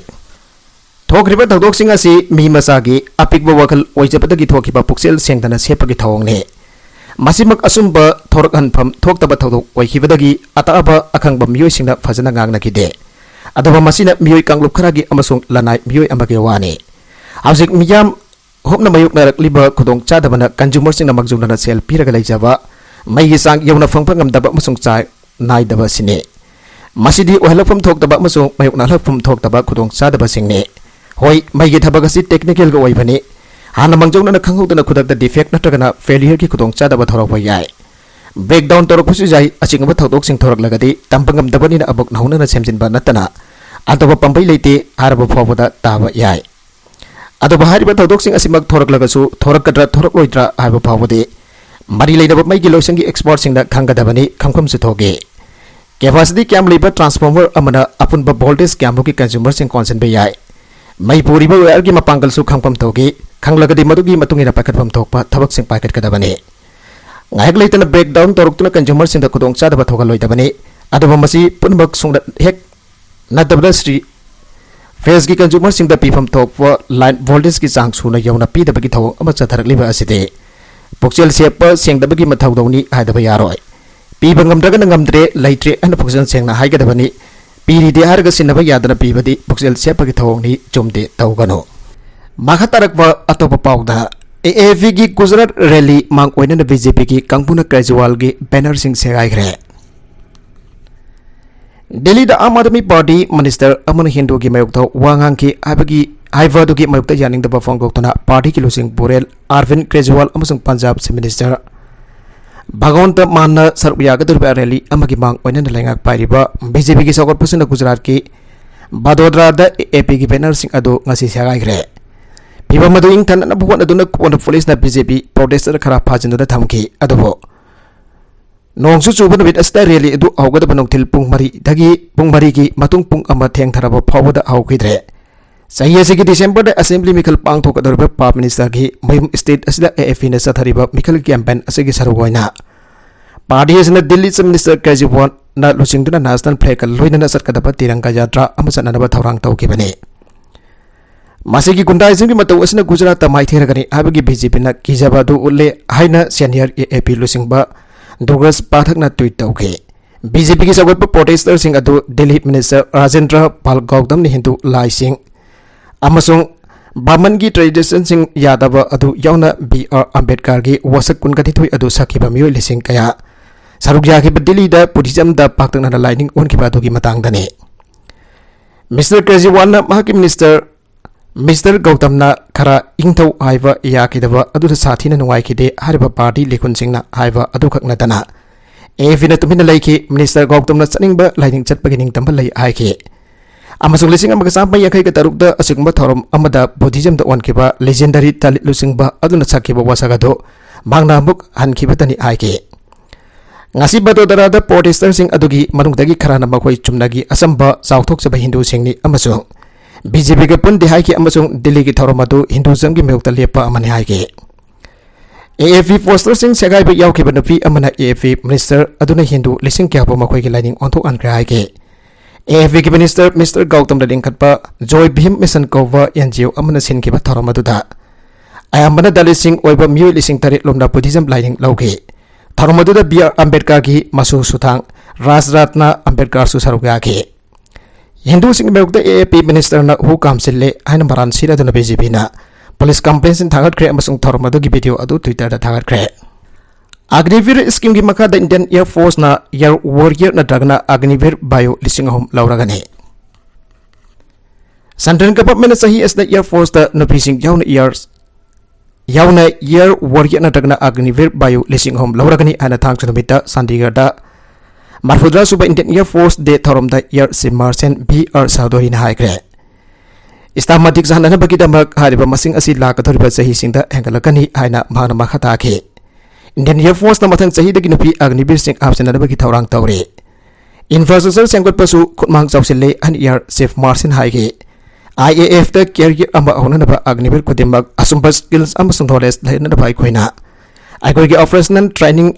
ꯊꯣꯛꯈ꯭ꯔꯤꯕ ꯊꯧꯗꯣꯛꯁꯤꯡ ꯑꯁꯤ ꯃꯤ ꯃꯆꯥꯒꯤ ꯑꯄꯤꯛꯄ ꯋꯥꯈꯜ ꯑꯣꯏꯖꯕꯗꯒꯤ ꯊꯣꯛꯈꯤꯕ ꯄꯨꯛꯆꯦꯜ ꯁꯦꯡꯗꯅ ꯁꯦꯞꯄꯒꯤ ꯊꯧꯑꯣꯡꯅꯤ꯫ ꯃꯁꯤꯃꯛ ꯑꯆꯨꯝꯕ ꯊꯣꯔꯛꯍꯟꯐꯝ ꯊꯣꯛꯇꯕ ꯊꯧꯗꯣꯛ ꯑꯣꯏꯈꯤꯕꯗꯒꯤ ꯑꯇꯥꯕ ꯑꯈꯪꯕ ꯃꯤꯑꯣꯏꯁꯤꯡꯅ ꯐꯖꯅ ꯉꯥꯡꯅꯈꯤꯗꯦ꯫ ꯑꯗꯨꯕꯨ ꯃꯁꯤꯅ ꯃꯤꯑꯣꯏ ꯀꯥꯡꯂꯨꯞ ꯈꯔꯒꯤ ꯑꯃꯁꯨꯡ ꯂꯅꯥꯏ ꯃꯤꯑꯣꯏ ꯑꯃꯒꯤ ꯋꯥꯅꯤ꯫ ꯍꯧꯖꯤꯛ ꯃꯤꯌꯥꯝ ꯍꯨꯞꯅ ꯃꯥꯌꯣꯛꯅꯔꯛꯂꯤꯕ ꯈꯨꯗꯣꯡꯆꯥꯗꯕꯅ ꯀꯟꯖꯨꯃꯔꯁꯤꯡꯅ ꯃꯥꯡꯖꯧꯅꯅ ꯁꯦꯜ ꯄꯤꯔꯒ ꯂꯩꯖꯕ ꯃꯩꯒꯤ ꯆꯥꯡ ꯌꯧꯅ ꯐꯪꯕ ꯉꯝꯗꯕ ꯑꯃꯁꯨꯡ ꯆꯥꯡ ꯅꯥꯏꯗꯕ ꯑꯁꯤꯅꯤ꯫ ꯃꯁꯤꯗꯤ ꯑꯣꯏꯍꯜꯂꯛꯐꯝ ꯊꯣꯛꯇꯕ ꯑꯃꯁꯨꯡ ꯃꯥꯌꯣꯛꯅꯍꯜꯂꯛꯐꯝ ꯊꯣꯛꯇꯕ ꯈꯨꯗꯣꯡꯆꯥꯗꯕꯁꯤꯡꯅꯤ꯫ ꯍꯣꯏ, ꯃꯩꯒꯤ ꯊꯕꯛ ꯑꯁꯤ ꯇꯦꯛꯅꯤꯀꯦꯜꯒꯤ ꯑꯣꯏꯕꯅꯤ꯫ ꯍꯥꯟꯅ ꯃꯥꯡꯖꯧꯅꯅ ꯈꯪꯍꯧꯗꯅ ꯈꯨꯗꯛꯇ ꯗꯤꯐꯦꯛ ꯅꯠꯇ꯭ꯔꯒꯅ ꯐꯦꯂꯤꯌꯔꯒꯤ ꯈꯨꯗꯣꯡꯆꯥꯗꯕ ꯊꯣꯔꯛꯄ ꯌꯥꯏ꯫ ꯕ꯭ꯔꯦꯛꯗꯥꯎꯟ ꯇꯧꯔꯛꯄꯁꯨ ꯌꯥꯏ꯫ ꯑꯁꯤꯒꯨꯝꯕ ꯊꯧꯗꯣꯛꯁꯤꯡ ꯊꯣꯔꯛꯂꯒꯗꯤ ꯇꯝꯕ ꯉꯝꯗꯕꯅꯤꯅ ꯑꯃꯨꯛ ꯅꯧꯅꯅ ꯁꯦꯝꯖꯤꯟꯕ ꯅꯠꯇꯅ ꯑꯇꯣꯞꯄ ꯄꯥꯝꯕꯩ ꯂꯩꯇꯦ ꯍꯥꯏꯔꯕ ꯐꯥꯎꯕꯗ ꯇꯥꯕ ꯌꯥꯏ꯫ ꯑꯗꯨꯕꯨ ꯍꯥꯏꯔꯤꯕ ꯊꯧꯗꯣꯛꯁꯤꯡ ꯑꯁꯤꯃꯛ ꯊꯣꯔꯛꯂꯒꯁꯨ ꯊꯣꯔꯛꯀꯗ꯭ꯔꯥ ꯊꯣꯔꯛꯂꯣꯏꯗ꯭ꯔꯥ ꯍꯥꯏꯕ ꯐꯥꯎꯕꯗꯤ ꯃꯔꯤ ꯂꯩꯅꯕ ꯃꯩꯒꯤ ꯂꯣꯏꯁꯪꯒꯤ expertꯁꯤꯡꯅ ꯈꯪꯒꯗꯕꯅꯤ, ꯈꯪꯐꯝꯁꯨ ꯊꯣꯛꯏ꯫ Capacity ꯀꯌꯥꯝ ꯂꯩꯕ transformer ꯑꯃꯅ ꯑꯄꯨꯟꯕ voltage ꯀꯌꯥꯃꯨꯛꯀꯤ consumerꯁꯤꯡ ꯀꯣꯟꯁꯤꯟꯕ ꯌꯥꯏ? ꯃꯩ ꯄꯨꯔꯤꯕ wireꯒꯤ ꯃꯄꯥꯡꯒꯜꯁꯨ ꯈꯪꯐꯝ ꯊꯣꯛꯏ꯫ ꯈꯪꯂꯒꯗꯤ ꯃꯗꯨꯒꯤ ꯃꯇꯨꯡ ꯏꯟꯅ ꯄꯥꯏꯈꯠꯐꯝ ꯊꯣꯛꯄ ꯊꯕꯛꯁꯤꯡ ꯄꯥꯏꯈꯠꯀꯗꯕꯅꯤ꯫ ꯉꯥꯏꯍꯥꯛ ꯂꯩꯇꯅ breakdown ꯇꯧꯔꯛꯇꯨꯅ consumerꯁꯤꯡꯗ ꯈꯨꯗꯣꯡꯆꯥꯗꯕ ꯊꯣꯛꯍꯜꯂꯣꯏꯗꯕꯅꯤ꯫ ꯑꯗꯨꯕꯨ ꯃꯁꯤ ꯄꯨꯝꯅꯃꯛ ꯁꯨꯡꯅ ꯍꯦꯛ ꯅꯠꯇꯕꯗ three phaseꯀꯤ consumerꯁꯤꯡꯗ ꯄꯤꯐꯝ ꯊꯣꯛꯄ line voltageꯀꯤ ꯆꯥꯡ ꯁꯨꯅ ꯌꯧꯅ ꯄꯤꯗꯕꯒꯤ ꯊꯧꯑꯣꯡ ꯑꯃ ꯆꯠꯊꯔꯛꯂꯤꯕ ꯑꯁꯤꯗꯤ ꯄꯨꯛꯆꯦꯜ ꯁꯦꯞꯄ ꯁꯦꯡꯗꯕꯒꯤ ꯃꯊꯧꯗꯧꯅꯤ ꯍꯥꯏꯗꯕ ꯌꯥꯔꯣꯏ꯫ ꯄꯤꯕ ꯉꯝꯗ꯭ꯔꯒꯅ ꯉꯝꯗ꯭ꯔꯦ, ꯂꯩꯇ꯭ꯔꯦ ꯍꯥꯏꯅ ꯄꯨꯛꯆꯦꯜ ꯁꯦꯡꯅ ꯍꯥꯏꯒꯗꯕꯅꯤ꯫ ꯄꯤꯔꯤꯗꯦ ꯍꯥꯏꯔꯒ ꯁꯤꯟꯅꯕ ꯌꯥꯗꯅ ꯄꯤꯕꯗꯤ ꯄꯨꯛꯆꯦꯜ ꯁꯦꯞꯄꯒꯤ ꯊꯧꯑꯣꯡꯅꯤ, ꯆꯨꯝꯗꯦ, ꯇꯧꯒꯅꯨ꯫ ꯃꯈꯥ ꯇꯥꯔꯛꯄ ꯑꯇꯣꯞꯄ ꯄꯥꯎꯗ, AAPꯒꯤ ꯒꯨꯖꯔꯥꯠ rally ꯃꯥꯡ ꯑꯣꯏꯅꯅ BJPꯒꯤ ꯀꯥꯡꯕꯨꯅ ꯀꯦꯖ꯭ꯔꯤꯋꯥꯜꯒꯤ bannerꯁꯤꯡ ꯁꯦꯒꯥꯏꯈ꯭ꯔꯦ꯫ ꯗꯦꯜꯂꯤꯗ ꯑꯥꯝ ꯑꯥꯗꯃꯤ ꯄꯥꯔꯇꯤ minister ꯑꯃꯅ ꯍꯤꯟꯗꯨꯒꯤ ꯃꯥꯌꯣꯛꯇ ꯋꯥ ꯉꯥꯡꯈꯤ ꯍꯥꯏꯕꯒꯤ, ꯍꯥꯏꯕ ꯑꯗꯨꯒꯤ ꯃꯥꯌꯣꯛꯇ ꯌꯥꯅꯤꯡꯗꯕ ꯐꯣꯡꯗꯣꯛꯇꯨꯅ ꯄꯥꯔꯇꯤꯒꯤ ꯂꯨꯆꯤꯡ ꯕꯨꯔꯦꯜ ꯑꯔꯕꯤꯟ ꯀꯦꯖ꯭ꯔꯤꯋꯥꯜ ꯑꯃꯁꯨꯡ ꯄꯟꯖꯥꯕ Chief Minister ꯚꯒꯋꯟꯇ ꯃꯥꯟꯅ ꯁꯔꯨꯛ ꯌꯥꯒꯗꯧꯔꯤꯕ rally ꯑꯃꯒꯤ ꯃꯥꯡ ꯑꯣꯏꯅꯅ ꯂꯩꯉꯥꯛ ꯄꯥꯏꯔꯤꯕ BJPꯒꯤ ꯆꯥꯎꯈꯠꯄꯁꯤꯡꯅ ꯒꯨꯖꯔꯥꯠꯀꯤ ꯕꯗꯣꯗꯔꯥꯗ AAPꯒꯤ bannerꯁꯤꯡ ꯑꯗꯨ ꯉꯁꯤ ꯁꯦꯒꯥꯏꯈ꯭ꯔꯦ꯫ ꯐꯤꯚꯝ ꯑꯗꯨ ꯏꯪꯊꯅꯅꯕ ꯍꯣꯠꯅꯗꯨꯅ ꯀꯣꯟꯅ ꯄꯨꯂꯤꯁꯅ BJP protester ꯈꯔ ꯐꯥꯖꯤꯟꯗꯨꯅ ꯊꯝꯈꯤ꯫ ꯑꯗꯨꯕꯨ ꯅꯣꯡꯁꯨ ꯆꯨꯕ ꯅꯨꯃꯤꯠ ꯑꯁꯤꯗ rally ꯑꯗꯨ ꯍꯧꯒꯗꯕ ꯅꯨꯡꯊꯤꯜ ꯄꯨꯡ ꯃꯔꯤꯗꯒꯤ, ꯄꯨꯡ ꯃꯔꯤꯒꯤ ꯃꯇꯨꯡ ꯄꯨꯡ ꯑꯃ ꯊꯦꯡꯊꯔꯕ ꯐꯥꯎꯕꯗ ꯍꯧꯈꯤꯗ꯭ꯔꯦ꯫ ꯆꯍꯤ ꯑꯁꯤꯒꯤ Decemberꯗ assembly ꯃꯤꯈꯜ ꯄꯥꯡꯊꯣꯛꯀꯗꯧꯔꯤꯕ Prime Ministerꯒꯤ ꯃꯌꯨꯝ state ꯑꯁꯤꯗ AAPꯅ ꯆꯠꯊꯔꯤꯕ ꯃꯤꯈꯜꯒꯤ campaign ꯑꯁꯤꯒꯤ ꯁꯔꯨꯛ ꯑꯣꯏꯅ party ꯑꯁꯤꯅ ꯗꯤꯜꯂꯤ Chief Minister ꯀꯦꯖ꯭ꯔꯤꯋꯥꯜꯅ ꯂꯨꯆꯤꯡꯗꯨꯅ national flagꯀ ꯂꯣꯏꯅꯅ ꯆꯠꯀꯗꯕ ꯇꯤꯔꯪꯒꯥ ꯌꯥꯇ꯭ꯔꯥ ꯑꯃ ꯆꯠꯅꯅꯕ ꯊꯧꯔꯥꯡ ꯇꯧꯈꯤꯕꯅꯤ꯫ ꯃꯁꯤꯒꯤ ꯒꯨꯟꯗꯥꯏꯖꯝꯒꯤ ꯃꯇꯧ ꯑꯁꯤꯅ ꯒꯨꯖꯔꯥꯠꯇ ꯃꯥꯏꯊꯤꯔꯒꯅꯤ ꯍꯥꯏꯕꯒꯤ BJPꯅ ꯀꯤꯖꯕ ꯑꯗꯨ ꯎꯠꯂꯦ ꯍꯥꯏꯅ senior AAP ꯂꯨꯆꯤꯡꯕ ꯗꯨꯔꯒꯦꯁ ꯄꯥꯊꯛꯅ tweet ꯇꯧꯈꯤ꯫ BJPꯒꯤ ꯆꯥꯎꯈꯠꯄ protesterꯁꯤꯡ ꯑꯗꯨ ꯗꯤꯜꯂꯤ minister ꯔꯥꯖꯦꯟꯗ꯭ꯔ ꯄꯥꯜ ꯒꯧꯇꯝꯅ ꯍꯤꯟꯗꯨ ꯂꯥꯏꯁꯤꯡ ꯑꯃꯁꯨꯡ ꯕ꯭ꯔꯥꯍꯃꯟꯒꯤ traditionꯁꯤꯡ ꯌꯥꯗꯕ ꯑꯗꯨ ꯌꯥꯎꯅ B R ꯑꯝꯕꯦꯗꯀꯔꯒꯤ ꯋꯥꯁꯛ ꯀꯨꯟꯒ ꯅꯤꯊꯣꯏ ꯑꯗꯨ ꯁꯛꯈꯤꯕ ꯃꯤꯑꯣꯏ ꯂꯤꯁꯤꯡ ꯀꯌꯥ ꯁꯔꯨꯛ ꯌꯥꯈꯤꯕ ꯗꯤꯜꯂꯤꯗ Buddhismꯗ ꯄꯥꯛꯇꯛꯅꯅ ꯂꯥꯏꯅꯤꯡ ꯑꯣꯟꯈꯤꯕ ꯑꯗꯨꯒꯤ ꯃꯇꯥꯡꯗꯅꯤ꯫ Mister ꯀꯦꯖ꯭ꯔꯤꯋꯥꯜꯅ ꯃꯍꯥꯛꯀꯤ minister Mister ꯒꯧꯇꯝꯅ ꯈꯔ ꯏꯪꯊꯧ ꯍꯥꯏꯕ ꯌꯥꯈꯤꯗꯕ ꯑꯗꯨꯗ ꯁꯥꯊꯤꯅ ꯅꯨꯡꯉꯥꯏꯈꯤꯗꯦ ꯍꯥꯏꯔꯤꯕ party ꯂꯤꯈꯨꯟꯁꯤꯡꯅ ꯍꯥꯏꯕ ꯑꯗꯨꯈꯛ ꯅꯠꯇꯅ, AAPꯅ ꯇꯨꯃꯤꯟꯅ ꯂꯩꯈꯤ꯫ Minister ꯒꯧꯇꯝꯅ ꯆꯠꯅꯤꯡꯕ ꯂꯥꯏꯅꯤꯡ ꯆꯠꯄꯒꯤ ꯅꯤꯡꯇꯝꯕ ꯂꯩ ꯍꯥꯏꯈꯤ꯫ ꯑꯃꯁꯨꯡ ꯂꯤꯁꯤꯡ ꯑꯃꯒ ꯆꯥꯝꯃꯥꯄꯟ ꯌꯥꯡꯈꯩꯒ ꯇꯔꯨꯛꯇ ꯑꯁꯤꯒꯨꯝꯕ ꯊꯧꯔꯝ ꯑꯃꯗ Buddhismꯗ ꯑꯣꯟꯈꯤꯕ legendary ꯇꯥꯂꯤꯠ ꯂꯨꯆꯤꯡꯕ ꯑꯗꯨꯅ ꯁꯛꯈꯤꯕ ꯋꯥꯁꯛ ꯑꯗꯨ ꯃꯍꯥꯛꯅ ꯑꯃꯨꯛ ꯍꯟꯈꯤꯕꯇꯅꯤ ꯍꯥꯏꯈꯤ꯫ ꯉꯁꯤ ꯕꯗꯣꯗꯔꯥꯗ protesterꯁꯤꯡ ꯑꯗꯨꯒꯤ ꯃꯅꯨꯡꯗꯒꯤ ꯈꯔꯅ ꯃꯈꯣꯏ ꯆꯨꯝꯅꯒꯤ ꯑꯆꯝꯕ ꯆꯥꯎꯊꯣꯛꯆꯕ ꯍꯤꯟꯗꯨꯁꯤꯡꯅꯤ ꯑꯃꯁꯨꯡ BJPꯒ ꯄꯨꯟꯗꯦ ꯍꯥꯏꯈꯤ ꯑꯃꯁꯨꯡ ꯗꯤꯜꯂꯤꯒꯤ ꯊꯧꯔꯝ ꯑꯗꯨ ꯍꯤꯟꯗꯨꯏꯖꯝꯒꯤ ꯃꯥꯌꯣꯛꯇ ꯂꯦꯞꯄ ꯑꯃꯅꯤ ꯍꯥꯏꯈꯤ꯫ AAP posterꯁꯤꯡ ꯁꯦꯒꯥꯏꯕ ꯌꯥꯎꯈꯤꯕ ꯅꯨꯄꯤ ꯑꯃꯅ AAP minister ꯑꯗꯨꯅ ꯍꯤꯟꯗꯨ ꯂꯤꯁꯤꯡ ꯀꯌꯥꯕꯨ ꯃꯈꯣꯏꯒꯤ ꯂꯥꯏꯅꯤꯡ ꯑꯣꯟꯊꯣꯛꯍꯟꯈ꯭ꯔꯦ ꯍꯥꯏꯈꯤ꯫ AAPꯒꯤ minister Mister ꯒꯧꯇꯝꯅ ꯂꯤꯡꯈꯠꯄ Joy Bhim Mission ꯀꯧꯕ NGO ꯑꯃꯅ ꯁꯤꯟꯈꯤꯕ ꯊꯧꯔꯝ ꯑꯗꯨꯗ ꯑꯌꯥꯝꯕꯅ ꯗꯂꯤꯠꯁꯤꯡ ꯑꯣꯏꯕ ꯃꯤꯑꯣꯏ ꯂꯤꯁꯤꯡ ꯇꯔꯦꯠ ꯂꯣꯝꯅ Buddhism ꯂꯥꯏꯅꯤꯡ ꯂꯧꯈꯤ꯫ ꯊꯧꯔꯝ ꯑꯗꯨꯗ B R ꯑꯝꯕꯦꯗꯀꯔꯒꯤ ꯃꯁꯨ ꯁꯨꯊꯥꯡ ꯔꯥꯖ ꯔꯠꯅ ꯑꯝꯕꯦꯗꯀꯔꯁꯨ ꯁꯔꯨꯛ ꯌꯥꯈꯤ꯫ ꯍꯤꯟꯗꯨꯁꯤꯡꯒꯤ ꯃꯥꯌꯣꯛꯇ AAP ministerꯅ ꯍꯨ ꯀꯥꯝꯁꯤꯜꯂꯦ ꯍꯥꯏꯅ ꯃꯔꯥꯜ ꯁꯤꯔꯗꯨꯅ BJPꯅ police complaintꯁꯤꯡ ꯊꯥꯡꯒꯠꯈ꯭ꯔꯦ ꯑꯃꯁꯨꯡ ꯊꯧꯔꯝ ꯑꯗꯨꯒꯤ video ꯑꯗꯨ Twitterꯗ ꯊꯥꯒꯠꯈ꯭ꯔꯦ꯫ Agniveer schemeꯒꯤ ꯃꯈꯥꯗ Indian Air Forceꯅ Air Warrior ꯅꯠꯇ꯭ꯔꯒꯅ Agniveer Bio ꯂꯤꯁꯤꯡ ꯑꯍꯨꯝ ꯂꯧꯔꯒꯅꯤ꯫ Central governmentꯅ ꯆꯍꯤ ꯑꯁꯤꯗ Air Forceꯇ ꯅꯨꯄꯤꯁꯤꯡ ꯌꯥꯎꯅ Air ꯌꯥꯎꯅ Air Warrior ꯅꯠꯇ꯭ꯔꯒꯅ Agniveer Bio ꯂꯤꯁꯤꯡ ꯑꯍꯨꯝ ꯂꯧꯔꯒꯅꯤ ꯍꯥꯏꯅ ꯊꯥꯡꯖ ꯅꯨꯃꯤꯠꯇ ꯆꯥꯟꯗꯤꯒꯔꯗ ꯃꯔꯐꯨꯇꯔꯥ ꯁꯨꯕ Indian Air Force Day ꯊꯧꯔꯝꯗ Air Chief Marshal B R ꯆꯧꯙꯨꯔꯤꯅ ꯍꯥꯏꯈ꯭ꯔꯦ꯫ Staff ꯃꯇꯤꯛ ꯆꯥꯍꯟꯅꯕꯒꯤꯗꯃꯛ ꯍꯥꯏꯔꯤꯕ ꯃꯁꯤꯡ ꯑꯁꯤ ꯂꯥꯛꯀꯗꯧꯔꯤꯕ ꯆꯍꯤꯁꯤꯡꯗ ꯍꯦꯟꯒꯠꯂꯛꯀꯅꯤ ꯍꯥꯏꯅ ꯃꯍꯥꯛꯅ ꯃꯈꯥ ꯇꯥꯈꯤ꯫ Indian Air Forceꯅ ꯃꯊꯪ ꯆꯍꯤꯗꯒꯤ ꯅꯨꯄꯤ Agniveerꯁꯤꯡ ꯍꯥꯞꯆꯤꯟꯅꯅꯕꯒꯤ ꯊꯧꯔꯥꯡ ꯇꯧꯔꯤ꯫ Infrastructure ꯁꯦꯝꯒꯠꯄꯁꯨ ꯈꯨꯠꯃꯥꯡ ꯆꯥꯎꯁꯤꯜꯂꯦ ꯍꯥꯏꯅ Air Chief Marshal ꯍꯥꯏꯈꯤ꯫ IAFꯇ career ꯑꯃ ꯍꯧꯅꯅꯕ Agniveer ꯈꯨꯗꯤꯡꯃꯛ ꯑꯆꯨꯝꯕ skills ꯑꯃꯁꯨꯡ knowledge ꯂꯩꯅꯅꯕ ꯑꯩꯈꯣꯏꯅ ꯑꯩꯈꯣꯏꯒꯤ operational training